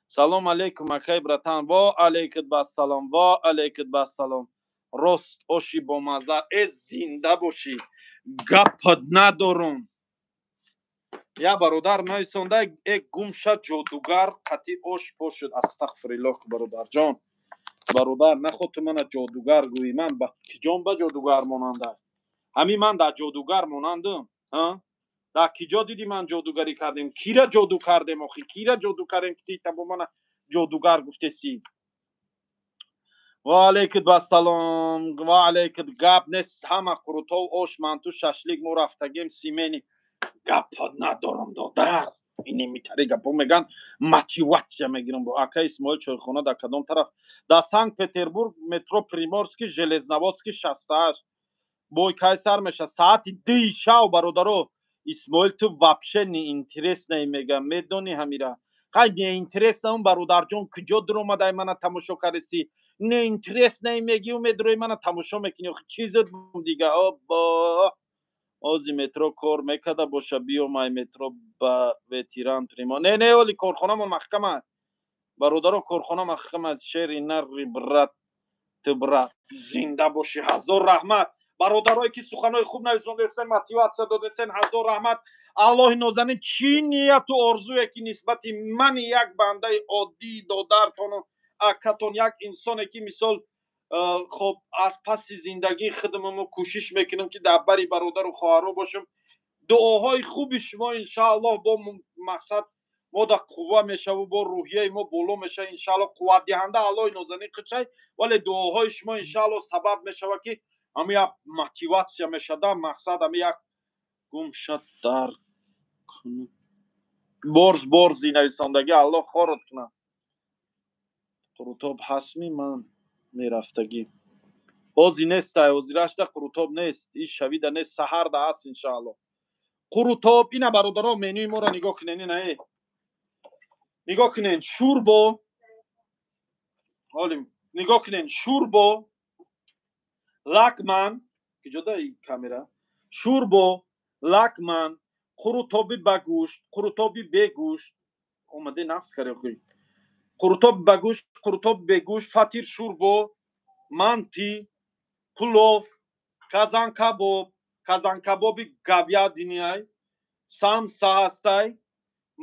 S1: Салом алейкум, акай, братан. Во алейкум бассалом, во алейкум бассалом. Рост, оши бомазза. Э, зинда бошӣ, гапат надорум. Я бародар нависонда: э, гумша, ҷодугар қатъи ош пошуд. Астағфириллоҳ, бародарҷон, бародар, наход ту мана ҷодугар гӯӣ. Ман ба киҷон ба ҷодугар монанда? Ҳамин ман дар ҷодугар монандам? Дар киҷо диди ман ҷодугарӣ кардем? Кира ҷоду кардем охи? Кира ҷоду кардем, ки ти бо мана ҷодугар гуфтесӣ? Ва алайкум ассалом, ва алайкум. Гап нест, ҳама қурутов, ош, манту, шашлик мо рафтагем симени. Гапа надорам, додар, инемитари гапо меган, мотивация мегирам. Бо ака Исмоил, чойхона дар кадом тараф? Дар Санкт Петербург, метро Приморский, Железноводский, 68. Бой кай сар меша? Саати 2-и шав, бародаро. Исмоил, ту вообще неинтересный, мегам, медони ҳамира? Хай, неинтересный, бародарҷон, куҷо дуромадай, мана тамошо кардеси? Неинтересный мегиу, медурои, мана тамошо мекунӣ. Чизот дига? Обо, ози метро кор мекарда боша, биёмай метро ба Ветеран Прима. Не, не, оли корхонамон маҳкама, бародаро, корхона маҳкама. Шери нари, брат, ту брат, зинда бошӣ. Ҳазор раҳмат, бародарое ки суханои хуб нависондесен, мотивация додесен, ҳазор раҳмат. Аллоҳи нозанин чӣ нияту орзуе ки нисбати мани, як бандаи оддии додартону акатон, як инсоне ки мисол, хоб, аз паси зиндагии худамамо кӯшиш мекунам, ки дар бари бародару хоҳаро бошам, дуоҳои хуби шумо, иншааллоҳ, бо мақсад мо да қувва мешаву бо рӯҳияи мо боло мешава, иншааллоҳ. Қувватдиҳанда Аллоҳи нозанин қичай, вале дуоҳои шумо, иншааллоҳ, сабаб мешава, ки ҳами як мотивация мешада. Мақсад ҳами як гумша дар борз борзи нависондагӣ, Аллоҳ хорот кунад. Қурутоб ҳастми? Ман мерафтагӣ, ози нестай, озирашда қурутоб нест, иш шавида нест, саҳарда ҳаст, иншааллоҳ, қурутоб. Ина, бародаро, менюи моро нигоҳ кунен, ина, э, нигоҳ кунен: шӯрбо, ҳолим нигоҳ кунен, шӯрбо, лакман. Киҷода камера? Шӯрбо, лакман, қурутоби ба гӯшт, қурутоби бегӯшт, омаде нафс каре, қурутоб ба гӯшт, қурутоб бегӯшт, фатир шӯрбо, манти, пулов, казанкабоб, казанкабоби говядиниай, самса ҳастай,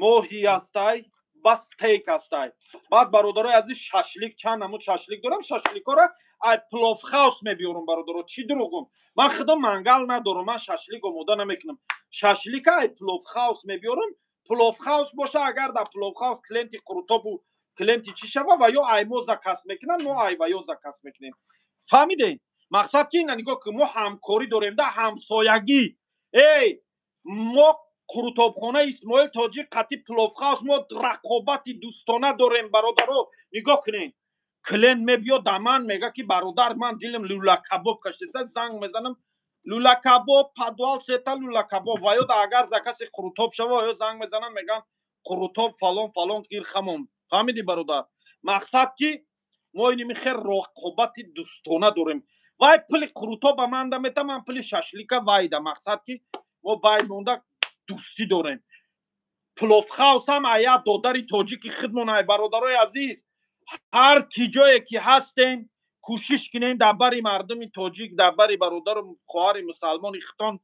S1: моҳӣ ҳастай, ба стейк ҳастай. Баъд, бародарои азиз, шашлик, чанд намуд шашлик дорам. Шашликҳоро ай Пловхаус мебиёрам, бародаро. Чӣ дурӯғум? Ман худо мангал надорам, ман шашлик омода намекунам. Шашлика ай Пловхаус мебиёрам. Пловхаус боша, агар дар Пловхаус клиенти қурутобу клиенти чӣ шава, ва ё ай мо заказ мекунам, мо ай ва ё заказ мекунем. Фаҳмидем? Мақсад ки ина нигоҳ ки мо ҳамкорӣ дорем да ҳамсоягӣ. Эй, мо қурутобхонаи Исмоил Тоҷик қати Пловхаус мо рақобати дӯстона дорем, бародаро. Нигоҳ кунед, клиент мебиёд да ман, мега ки: «Бародар, ман дилам лӯлакабоб каштеса». Занг мезанам: «Лӯлакабоб, подвал, сета лӯлакабоб». Ва ё да агар закази қурутоб шава, ё занг мезанам, меган: «Қурутоб фалон фалон гир хамон». Фаҳмидӣ, бародар? Мақсад ки мо иними хел рақобати дӯстона дорем. Вай пули қурутоб ба ман да мета, ман пули шашлика вайда. Мақсад ки мо бай монда дӯстӣ дорем. Пловхаусам ая додари тоҷики худмон ай. Бародарои азиз, ҳар ки ҷое ки ҳастен, кӯшиш кунен дар бари мардуми тоҷик, дар бари бародару хоҳари мусалмони хитон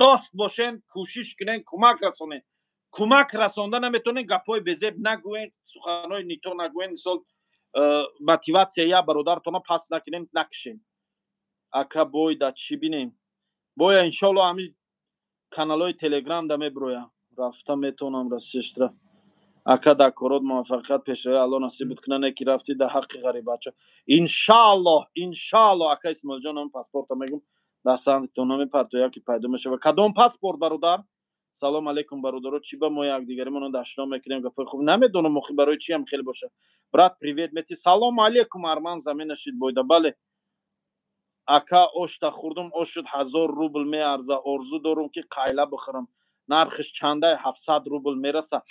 S1: рост бошен, кӯшиш кунен кӯмак расонен. Кӯмак расонда наметонен, гапҳои безеб нагӯен, суханҳои нито нагӯен. Мисол, мотивация я бародаратона паст накунем, накушем. Ака, бой да чӣ бинем? Боя, иншоалло, ҳами каналҳои Телеграм да мебироям, рафта метавонам Россияштра. Ака, дар корот муваффақият, пешравӣ Алло насибат куна. Не ки рафтӣ дар ҳаққи ғарибача. Иншааллоҳ, иншааллоҳ. Ака Исмоилҷон, ам паспорта мегум, дастантон намепартоя ки пайдо мешава. Кадом паспорт, бародар? Салом алейкум, бародаро. Чӣ ба мо якдигаримоно дашном мекунем? Гапои хуб намедонам охи, барои чиам хеле боша. Брат, привет мети. Салом алейкум, арман заминашид бойда. Бале, ака, ошта хӯрдум, ош шуд 1000 рубл меарза. Орзу дорум, ки қайла бихӯрам. Нархиш чандай? 700 рубл мераса,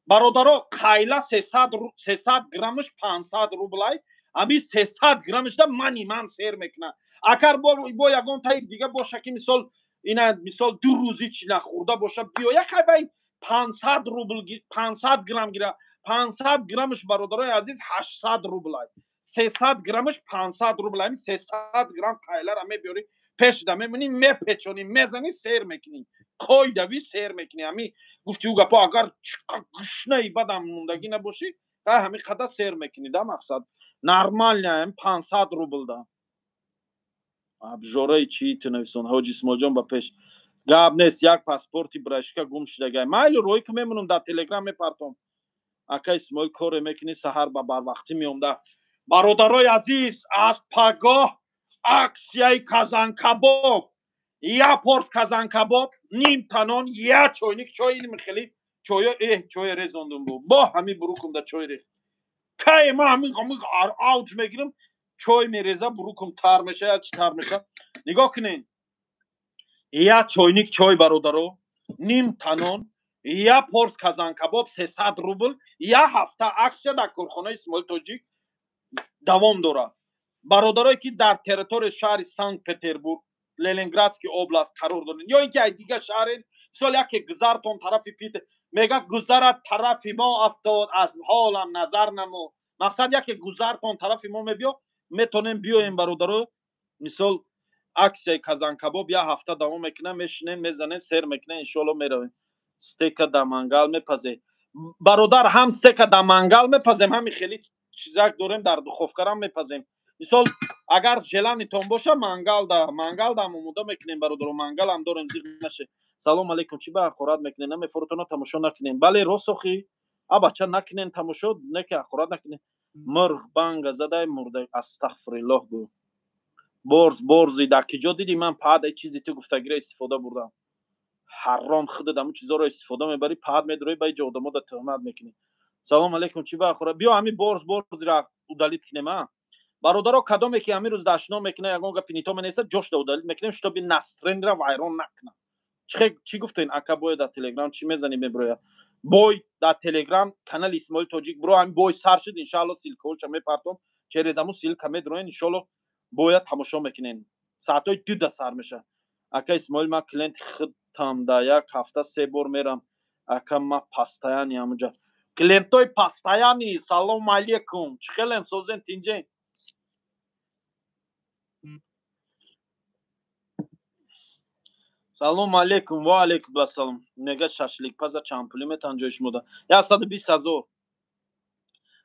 S1: бародаро. Қайла 300 граммаш 500 рублай. Ами 300 граммашда мани ман сер мекуна. Агар бо ягон таи дига боша, ки мисол, ина мисол, 2 рӯзи чи нахӯрда боша, биёя, хай, 500 рубл 500 грамм гира. 500 граммаш, бародарои азиз, 800 рублай. 300 граммаш 500 рубл. Ами 300 грамм қайлара мебиёрӣ, пешда мемонӣ, мепечонӣ, мезанӣ, сер мекунӣ. Қоидави сер мекунӣ. Ҳами гуфти ӯ гапо, агар чиқа гушнаи бадам мондагӣ набошӣ, ҳай ҳами қадар сер мекунӣ да, мақсад нормально 500 рубл да. Абжораи чӣ ту нависон? Ҳоҷи Исмоилҷон, ба пеш гап нест, як паспорти брашка гум шудагай. Майли, рӯй ки мемонам, дар Телеграм мепартом. Ака Исмоил, коре мекунӣ, саҳар ба барвақтӣ меомда. Бародарои азиз, аз пагоҳ аксияи казанкабоб, як порс казанкабоб, ним танон, як чойник чой. Ин хеле чоё, эҳ, чоя резондум бу, бо ҳами бурукум да чой рех. Кай ма ҳамин авҷ мегирам, чой мереза, бурукум тар меша, я чи тар меша. Нигоҳ кунед: як чойник чой, бародаро, ним танон, як порс казанкабоб, 300 рубл. Як ҳафта аксия дар корхонаи Исмоил Тоҷик давом дорад. Бародарое ки дар территорияи шаҳри Санкт Петербург, Ленинградский область қарор доред ё ин ки ай дигар шаҳрен, мисол, яке гузартон тарафи Питер, мега: «Гузарат тарафи мо афтод, аз ҳолам назар намо». Мақсад, яке гузартон тарафи мо мебиё, метонем биёем, бародаро. Мисол, аксияи казанкабоб як ҳафта давом мекунам, мешинем, мезанем, сер мекунем, иншоалло меравем. Стека да мангал мепазе, бародар? Ҳам стека да мангал мепазем, ҳами хеле чизак дорем, дар духовкарам мепазем. Мисол, агар желаниетон боша, мангалда ам омода мекунем, бародаро, мангалам дорем, зиқ наше. Салом алейкум, чӣ ба ҳақорат мекунем? Намефоротона тамошо накунем. Бале, росохи, а бача, накунем тамошо, не ки ҳақорат накунем. Мурғ банга задай мурда, астағфириллоҳ гӯ. Борз, борзи, дар ки ҷо дидӣ ман паҳд чизи ту гуфтагиро истифода бурдам? Ҳарром, худат ҳамун чизоро истифода мебарӣ, паҳд медурӣ, ба иҷо одамо да туҳмат мекунӣ. Салом алейкум, чӣ ба ҳақорат? Биё, ҳами борз, борзира удалить кунем. А бародаро, кадоме ки ҳамин рӯз дашном мекунад, ягон гапи нито менависад, ҷошда удалить мекунем, чтобы настроениеро вайрон накунад. Чӣ гуфтен, ака? Бой дар Телеграм чӣ мезанӣ, меброя? Бой дар Телеграм, канали Исмоили Тоҷик биро. Ҳамин бой сар шуд, иншаалло, ссылкаоша мепартом, через ҳамун ссылка медроен, иншоалло, бояд тамошо мекунен. Саатҳои 2 да сар меша. Ака Исмоил, ман клиенти худтам, да як ҳафта се бор мерам. Ака, ма постоянный ҳамуҷа. Клиентои постоянный, салому алейкум, чӣ хелен, созен, тинҷен? Салому алейкум. Ва алейкум ассалом. Мега, шашликпаза чанд пулӣ метан ҷои шумода? 120 000.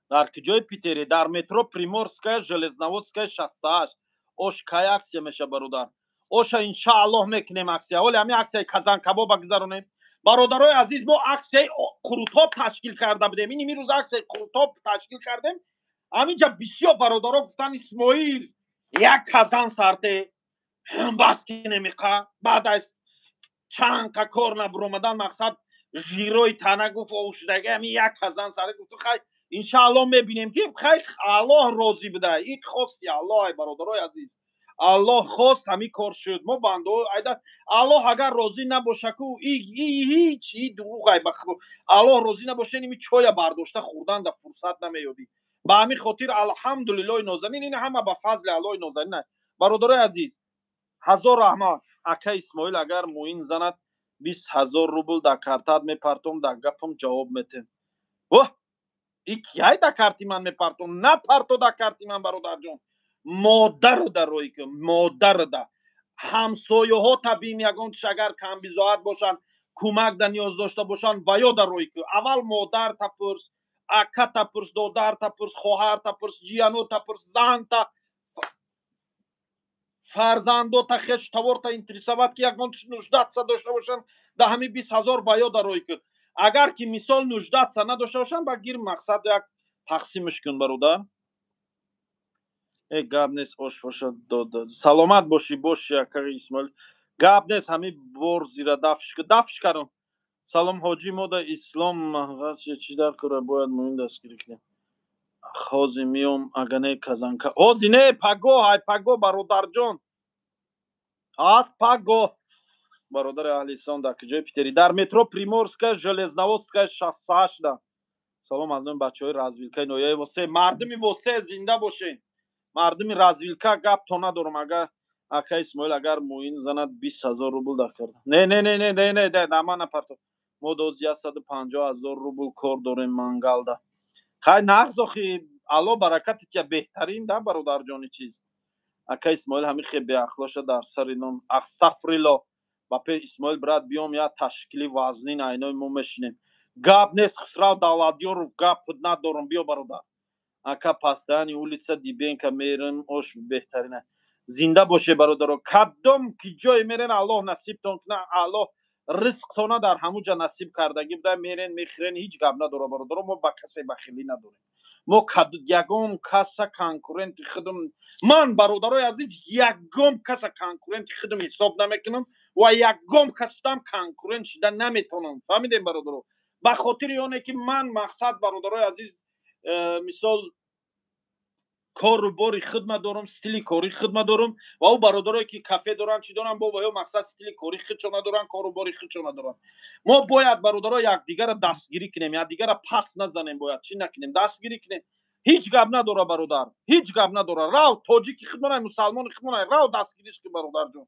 S1: Дар куҷои Питере? Дар метро Приморская, Железноводская, 68. Ош кай аксия меша, бародар? Оша иншааллоҳ мекунем аксия. Ҳоли ҳамин аксияи казанкабоба гузаронем. Бародарои азиз, мо аксияи қурутоб ташкил карда будем. Ин имрӯз аксияи қурутоб ташкил кардем. Ҳаминҷа бисёр бародаро гуфтанд: «Исмоил, як казан сарте бас кинем иқа». Баъд аз чанд қа кор набуромадан, мақсад, жирои тана гуфт овшудаги, ҳамин як казан саре. Гуфту, хай, иншааллоҳ, мебинем ки хай, Аллоҳ розӣ буда. И хости Аллоҳ, бародарои азиз, Аллоҳ хост, ҳамин кор шуд. Мо бандо айда, Аллоҳ агар розӣ набоша ку, ҳеч и дурӯғай. Аллоҳ розӣ набоша, ими чоя бардошта хӯрдан да фурсат намеёбӣ. Ба ҳамин хотир, алҳамдулиллоҳи нозанин, ин ҳама ба фазли Аллоҳи нозанин. Бародарои азиз, ҳазор раҳмат. Ака Исмоил, агар муин занад, 20 000 рубл дар картат мепартом, дар гапам ҷавоб метем. Оҳ, и кияй дар карти ман мепартом? Напарто дар карти ман, бародарҷон. Модару да рӯй ку, модару да ҳамсояҳо табиим, ягон тиш агар камбизоат бошанд, кӯмак да ниёз дошта бошанд, ва ё да рӯй ку. Аввал модар пурс, аката пурс, додарта пурс, хоҳарта пурс, ҷиянота пурс, занта, фарзандота, хештаворта интересовать, ки ягон нуждаться дошта бошанд, да ҳами 20 000 ва ё да рӯй ку. Агар ки, мисол, нуждаться надошта бошанд, ба гир, мақсад, як тақсимш кун, бародар. Э, гап нест, ош бошад дода. Саломат бошӣ, боши, ака Исмоил. Гап нест, ҳами бор зира дафш дафш кардам. Салом, ҳоҷӣ, мо да ислом чӣ дар кора, бояд муин дастгирӣ кунем. Ҳози миём, ага не казанка. Ҳози не, паго, ай паго, бародарҷон, аз паго. Бародари аҳли ислом, дар куҷои Питери? Дар метро Приморская, Железноводская, 68-да. Салом аз номи бачаҳои Развилкаи ноҳияи Восе. Мардуми Восе, зинда бошед. Мардуми Развилка, гап то надорам. Агар ака Исмоил, агар муин занад, 20 000 рубл дар карда. Не, не, не, не, не, не, на ман напарто. Мо доз 150 000 рубл кор дорем мангалда. Хай, нағз, охи, Алло баракати тия, беҳтарин да, бародарҷони чиз. Ака Исмоил, ҳамин хе беахлоша дар сари ном, астағфирилло. Ба пеш Исмоил брат биём, я ташкили вазнин айнои мо мешинем. Гап нест, Хусрав Давлатёров, гап надорам, биё бародар. Ака пастаяни улица Дибенка мерем, ош беҳтарина. Зинда боше бародаро. Кадом ки ҷое мерен, Аллоҳ насибтон куна, Аллоҳ ризқтона дар ҳамун ҷа насиб кардагӣ буда, мерен мехӯрен, ҳеҷ гап надора бародаро. Мо ба касе бахилӣ надорем. Мо ягон каса конкуренти худам, ман бародарои азиз, ягон каса конкуренти худам ҳисоб намекунам ва ягон касам конкурент шуда наметавонам. Фаҳмидем бародаро? Ба хотири оне ки ман мақсад бародарои азиз, мисол кору бори хидма дорам, стили кори хидма дорам ва ӯ бародарое ки кафе доранд, чӣ доранд, бо ё мақсад стили кори худшона доранд, кору бори худшона доранд. Мо бояд бародаро якдигарро дастгирӣ кунем, якдигарро пас назанем, бояд чӣ накунем, дастгирӣ кунем. Ҳеҷ гап надора бародар, ҳеҷ гап надора. Рав тоҷики хидмонай, мусалмони хидмонай, рав дастгириш ки бародарҷон.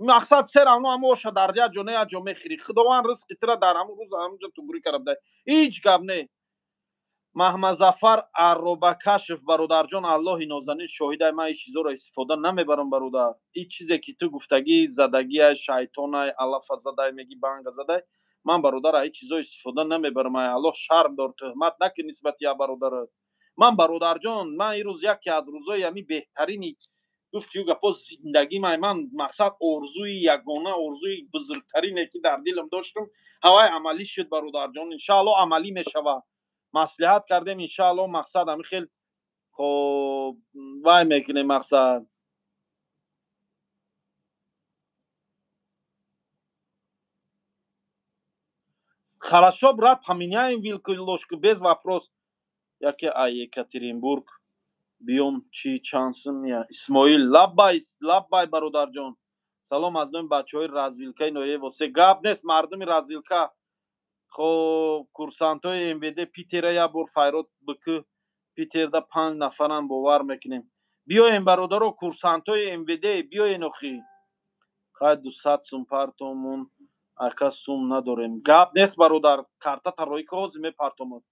S1: Мақсад се равно ҳамо оша дар як ҷо не як ҷо мехӯрӣ. Худованд ризқи тура дар ҳамун рӯз ҳамун ҷо тугурӣ карда бидай. Ҳеҷ гап не. Маҳмадзафар Арробакашев бародарҷон, Аллоҳи нозанин шоҳидай, ман ин чизоро истифода намебарам бародар. Ин чизе ки ту гуфтагӣ задагиай, шайтонай, алафа задай, меги банга задай, ман бародар ин чизо истифода намебарам. Ай Аллоҳ шарм дор, туҳмат накун нисбати я бародарат. Ман бародарҷон, ман ин рӯз яке аз рӯзои ҳамин беҳтарини гуфти ю гапо зиндагим ай. Ман мақсад орзуи ягона, орзуи бузургтарине ки дар дилам доштам, ҳавай амалӣ шуд бародарҷон. Иншааллоҳ амалӣ мешавад. Маслиҳат кардем, иншааллоҳ мақсад ҳамин хел хоб вай мекунем мақсад. Хорошо, брат, поменяем вилку и ложку, без вопрос. Яке ай Екатеринбург биём, чи чансм я Исмоил, лаббай, лаббай бародарҷон. Салом аз номи бачаҳои развилкаи ноҳияи Восе. Гап нест, мардуми развилка. Хоб курсантҳои МВД Питера як бор файрод бикӯ. Питерда 5 нафарам бовар мекунем. Биёем бародаро, курсантҳои МВД биёен охи. Хай 200 сум партомун, ака сум надорем. Гап нест бародар, карта тарои ки ҳозир мепартомад.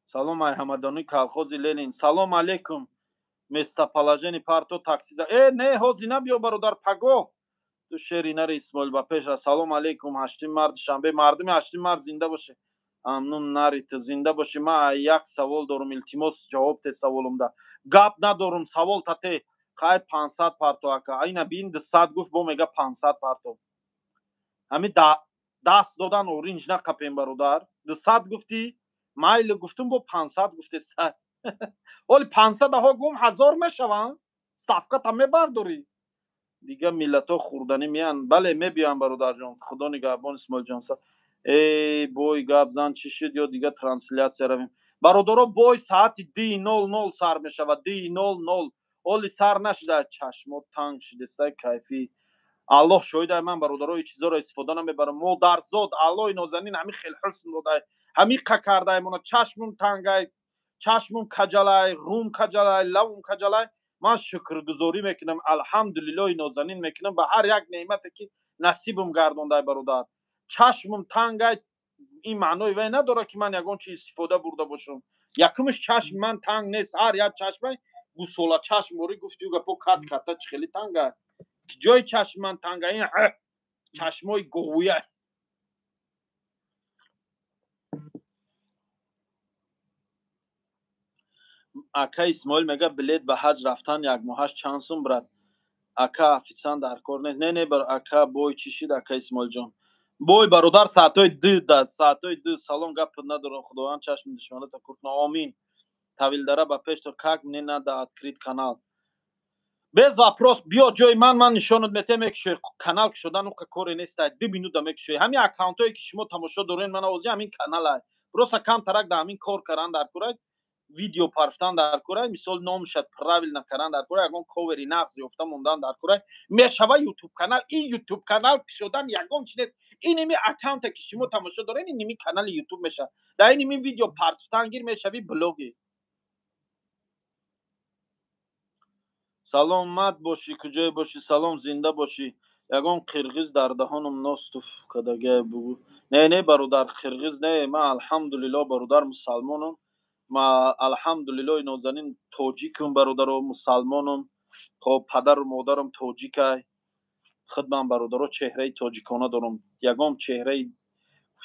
S1: Салом ай ҳамадони колхози Ленин. Салом алейкум. Местоположение парто такси за. Не, ҳозир набиё бародар, пагоҳ. Ту шери нари Исмоил ба пеш. Салом алейкум, 8 март душанбе. Мардуми 8 март зинда боше. Амнун нари, ту зинда бошӣ. Ман як савол дорум, илтимос ҷавоб те саволумда. Гап надорум, савол тате. Хай 500 парто ака. Айна бин 200 гуфт, бо мега 500 парто. Ҳами даст додан оринҷ нақапем бародар. 200 гуфтӣ, майли гуфтум, бо 500 гуфте. Оли 500 ҳо гум 1000 мешаванд. Ставката мебардорӣ. Дига миллатҳо хӯрданӣ меян. Бале, мебиёям бародарҷон. Худо нигаҳбон Исмоилҷон. Эй бой гап зан чӣ шуд ё дига трансляция равем. Бародаро, бой саати 2:00 сар мешавад. 2:00. Оли сар нашуда, чашмо танг шудестай кайфӣ. Аллоҳ шоҳидай, ман бародаро ин чизоро истифода намебарам. Модарзод Аллоҳи нозанин ҳамин хел ҳусн додай, ҳамин қа кардай мона, чашмум тангай, чашмум каҷалай, рум каҷалай, лавум каҷалай. Ман шукргузорӣ мекунам, алҳамдулиллоҳи нозанин мекунам ба ҳар як неъмате ки насибам гардондай бародар. Чашмум тангай, ин маънои вай надорад ки ман ягон чи истифода бурда бошам. Якумш чашми ман танг нест, ҳар як чашмай гусола чашм борӣ гуфти ю гапо кат ката чӣ хеле тангай. Ҷои чашми ман тангай, ин чашмои говуя. Ака Исмоил мега билет ба ҳаҷ рафтан як моҳаш чанд сум брат? Ака официант дар кор нест. Не, не, бар ака бой чӣ шид ака Исмоилҷон? Бой бародар саатҳои 2 да, саатҳои 2. Салом, гап надорам, Худованд чашми душманата кур кунад. Омин. Тавилдара ба пеш то как мне надо открыть канал. Без вопрос, биё ҷои ман, ман нишонат метем, мекушои канал кушодан уқа коре нест, 2 минута мекушои. Ҳамин аккаунтҳое ки шумо тамошо дорен, ман овози ҳамин каналай. Просто камтарак дар ҳамин кор кардан дар курай, видео парфтан дар курай, мисол номашат правильно кардан дар курай, ягон ковери нағз ёфта мондан дар курай, мешава YouTube канал. Ин YouTube канал кушодан ягон чи нест. Ин ими аккаунте ки шумо тамошо дорен, ин ими канали YouTube мешавад. Дар ин ими видео партфтан гир мешави блоги. Саломат бошӣ, куҷое бошӣ, салом, зинда бошӣ. Ягон қирғиз дар даҳонам ностуф кадагай бугу. Не, не бародар, қирғиз не, ман алҳамдулиллоҳ бародар мусалмонам. Ма алҳамдулиллоҳи нозанин тоҷикум, бародаро, мусалмонум. Хоб, падару модарам тоҷикай. Худман, бародаро, чеҳраи тоҷикона дорам. Ягон чеҳраи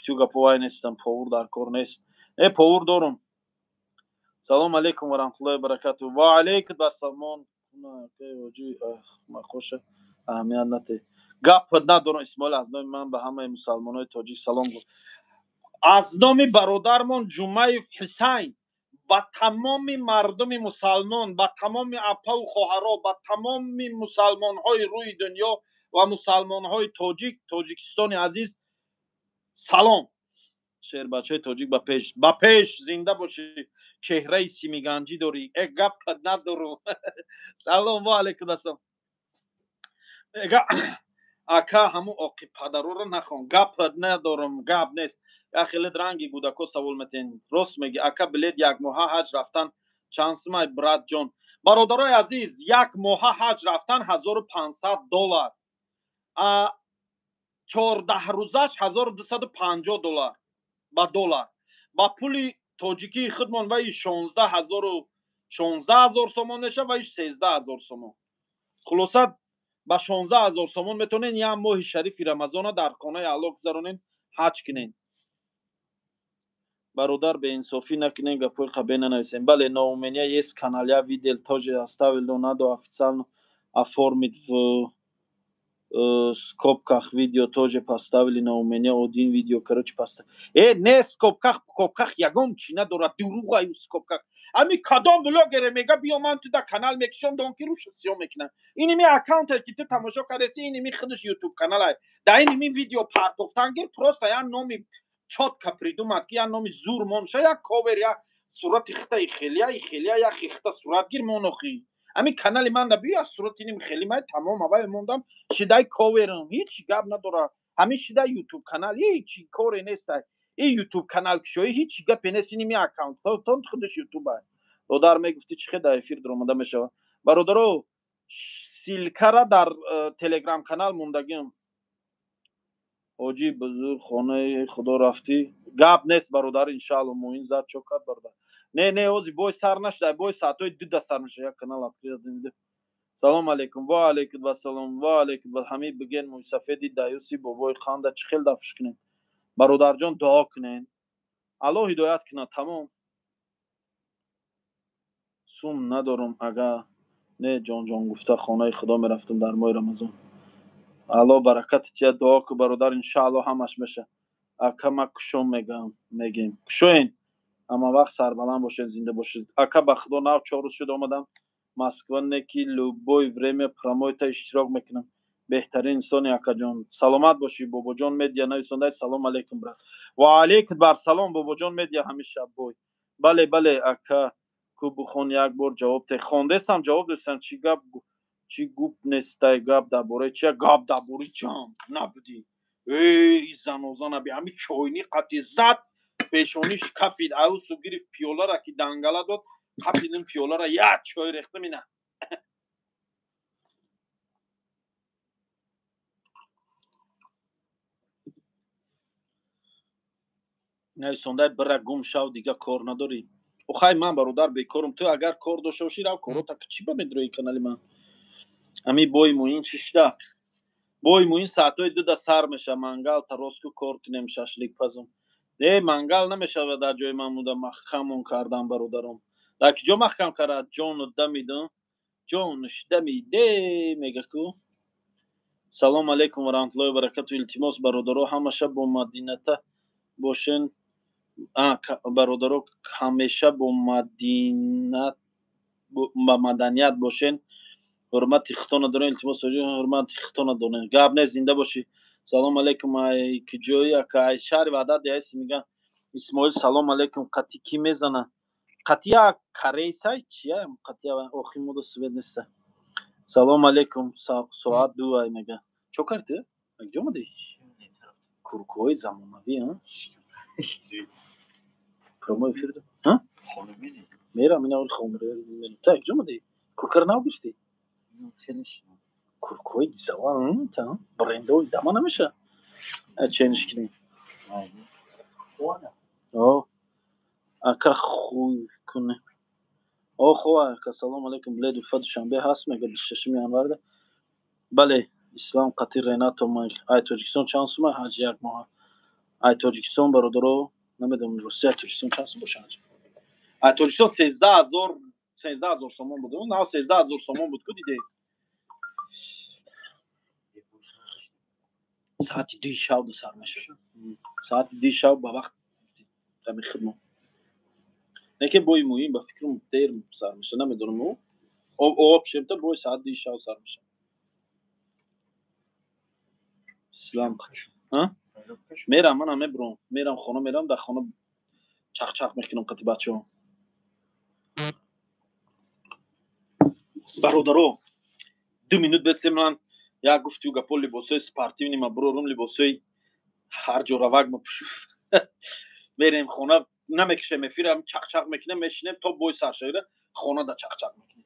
S1: гуфтю гапо вай нестам, повур дар кор нест. Не, повур дорам. Салом алейкум ва раҳматуллоҳи ва баракатуҳ. Ва алейкум ассалом. Мақоша аҳамият нате. Гап надорам. Исмоил, аз номи ман ба ҳамаи мусалмонои тоҷик салом гуфт. Аз номи бародармон Ҷумаев Ҳусайн ба тамоми мардуми мусалмон, ба тамоми апаву хоҳаро, ба тамоми мусалмонҳои рӯи дунё ва мусалмонҳои тоҷик, Тоҷикистони азиз салом. Шербачаи тоҷик ба пеш, ба пеш, зинда бошӣ. Чеҳраи симиганҷӣ дорӣ. Э, гап надорам. Салом, ва алайкум ассалом. Мега ака, ҳамун оқи падароро нахон. Гап надорам, гап нест. Я хеле ранги гудако савол метен. Рост меги, ака, билет як моҳа ҳаҷ рафтан чанд сумай, братҷон? Бародарои азиз, як моҳа ҳаҷ рафтан 1500 доллар. 14 рӯзаш 1250 доллар ба доллар. Ба пули тоҷикии худмон ваи 16 ҳазору 16 000 сомон мешавад, ваи 13 000 сомон. Хулоса, ба 16 000 сомон метавонед як моҳи шарифи Рамазона дар хонаи Аллоҳ гузаронед, ҳаҷ кунед. Бародар, беинсофӣ накунем, гапҳои қабеҳ нанависем. Бале, но у меня есть канал, я видел, тоже оставил, но надо официально оформить, в скобках видео тоже поставили, но у меня один видео, короче, поставили. Э, не, скобках ягон чи надорад, дуруғаю скобках. Ами кадом блогере мега биё, ман ту да канал мекишом, дон ки руша сиё мекунам. Иними аккаунте ки ту тамошо кардеси, иними худаш ютуб каналай. Да иними видео партофтан гир, просто я номи чётко придумать, ки я номи зур монша, як ковер, як сурати хита и хелия, и хелия, як хита сурат гир монохи. Ами канали ман да бия, сурати ним хели май, тамом, авай мондам, шидай коверам, ҳеч гап надора. Ҳамин шидай ютуб канал, ҳеч коре нестай. И ютуб канал кишои ҳеч гапе нест, иними аккаунт тон худаш ютуб ай. Додар, мегуфти чӣ хел дар эфир даромада мешавад? Бародаро, ссылка ра дар телеграм канал мондагиам. Ҳоҷи бузург, хонаи Худо рафтӣ? Гап нест, бародар, иншаалло. Муин зад, чо кард, бародар? Не, не, ози бой сар нашуда, бой соатҳои 2 да сар мешава. Як канал открыт. Салом алейкум, ва алейкум вассалом, ва алейкум. Ҳамид, биген мӯйсафеди даюси бобои ханда чӣ хел дафш кунем? Бародарҷон, дуо кунен, Аллоҳ ҳидоят кунад, тамом. Сум надорам, ага не, ҷонҷон гуфта хонаи Худо мерафтам дар моҳи Рамазон. Аллоҳ баракати тия, дуо ку, бародар, иншааллоҳ ҳамаш меша. Ака, ма кушом мегам, мегем кушоен. Ҳама вақт сарбаланд бошед, зинда бошед. Ака, ба Худо, нав 4 рӯз шуд омадам Москва, не ки любое время прямой та иштирок мекунам. Беҳтарин инсони, акаҷон, саломат бошӣ. Бобоҷон Медиа нависондай: салом алейкум, брат. Ва алейкум бар салом, Бобоҷон Медиа, ҳамеша бой. Бале, бале, ака, ку бухон, як бор ҷавоб те. Хондесам, ҷавоб дестам. Чӣ гап, чӣ гуп нестай? Гап дар бораи чия? Гап дар бораи ҷам набудӣ. Эй, занозана би ҳами чойни қати зад, пешониш кафид, аусу гирифт пиёлара, ки дангала дод, қапидим пиёлара, як чой рехтам ина. Нависондай: бира гум шав, дига кор надорӣ. Охай, ман, бародар, бекорум. Ту агар кор дошта бошӣ, рав корота. Чӣ ба медрои канали ман? Ами бои муин чӣ шуда? Бои муин соатҳои 2 да сар меша. Мангал тароску, кор кунем, шашлик пазум. Не, мангал намешавад дар ҷои ман буда, маҳкамон кардам, бародаром. Дар ки ҷо маҳкам карад? Ҷону дамиду ҷонуш дамиде, мега ку. Салом алейкум ва раҳматуллоҳи ва баракату. Илтимос, бародаро, ҳамаша бо мадината бошен. Бародаро, ҳамеша бо мадинат, ба маданият бошен, ҳурмати хитона дорем. Илтимос, ҳурмати хитона дорем. Гап нест, зинда бошӣ. Салом алейкум, ай куҷои, ака? Ай шаҳри Ваҳдат яси, меган. Исмоил, салом алейкум. Қати кӣ мезана? Қатия корейсай чия? Қатия охи мода свет неста. Салом алейкум, соат 2 ай, мега. Чо карди, куҷо омадӣ? Куркҳои замонавӣ прямой эфир. Мерам, ина хона. Ту куҷо омадӣ? Куркаро нав гирифтӣ? Куркҳои дизава брендои дама намеша, чениш кунем. Ака, хуй. Кунем. Охо, ассалому алайкум, билет Уфа Душанбе ҳаст, мега 26 январда. Бале, Ислам қатӣ Ренато Майк. Ай Тоҷикистон чанд сума ҳаҷ як моҳ? Ай Тоҷикистон бародаро, намедонам Русия Тоҷикистон чанд сум боша ҳаҷ. Ай Тоҷикистон 13 000 сомон буд. На 13 000 сомон буд ку диде. Саати 2 шав сар мешавад. Саати 2 шав ба вақт ҳами хидмат. Лекин бои муҳим ба фикрам дер сар мешавад, намедонам. Об шемта бой саати 2 шав сар мешавад. Ислам мерам, манам мебурам, мерам хона, мерам дар хона чақчақ мекунам қати бачаҳо. Бародаро, 2 минут бесе ман як гуфтию гапо либосои спортивный ма бурорум, либосои ҳар ҷо равак ма пӯшу. Мерем хона, намекушем эфира, чақчақ мекунем, мешинем то бой сар шавида, хона да чақчақ мекунем.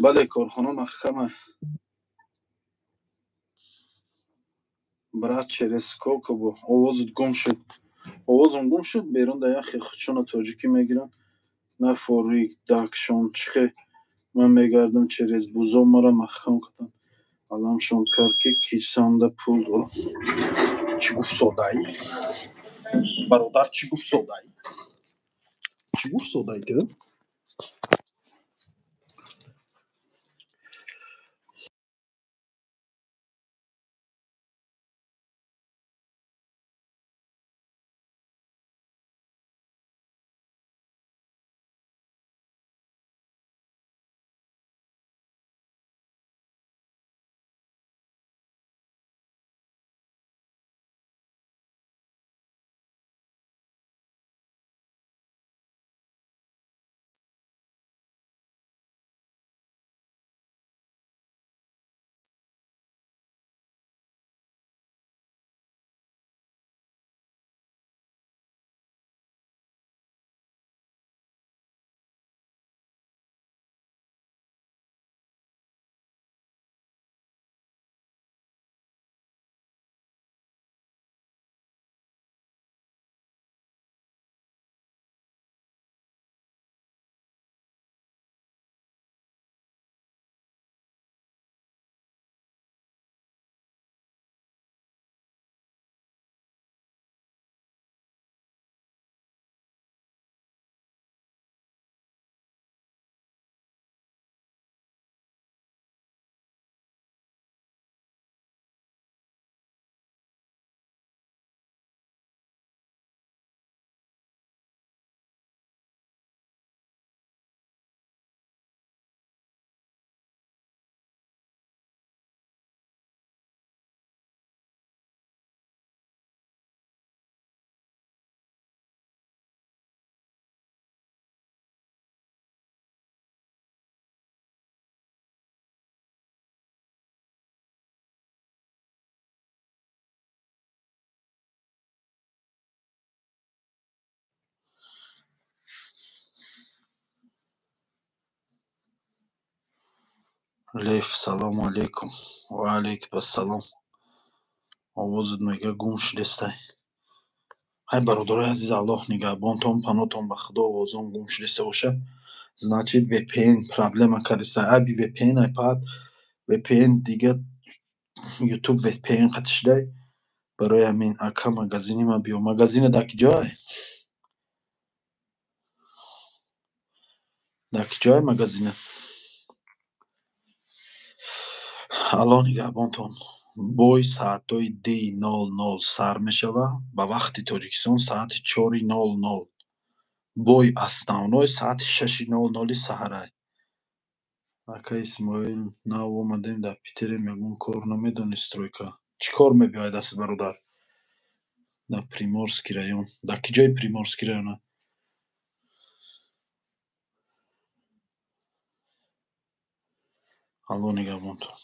S1: Бале, корхона маҳкама. Брат, через сколько бо овозат гум шуд? Овозам гум шуд, берун да яхе худшона тоҷикӣ мегиранд. На форидакшон чихе ман мегардам через бузо мара маҳкам карданд. Аламшон кард ки кисанда пул дорам. Чӣ гуфт содаӣ? Бародар, чӣ гуфт содаӣ? Чӣ гуфт содаӣ ту? Лев, салому алейкум. Ва алейкум ассалом. Овозат мега гум шудестай. Ҳай, бародарои азиз, Аллоҳ нигаҳбонтон, паноҳтон ба Худо. Овозон гум шудеста боша, значит, VPN проблема кардеста. Айби VPN айпад VPN дига YouTube VPN қатъ шудай. Барои ҳамин, ака, магазини ма биё. Магазина дар киҷое? Дар киҷое магазина? Аллоҳ нигаҳбонтон. Бой соатҳои 2:00 сар мешавад, ба вақти Тоҷикистон соати 4:00. Бой основной соати 6:00 саҳарай. Ака Исмоил, нав омадем, дар Питерем, ягон кор намедонӣ, стройка? Чӣ кор мебиёяд дастат, бародар? Дар Приморский район. Дар ки ҷои Приморский района? Аллоҳ нигаҳбонтон.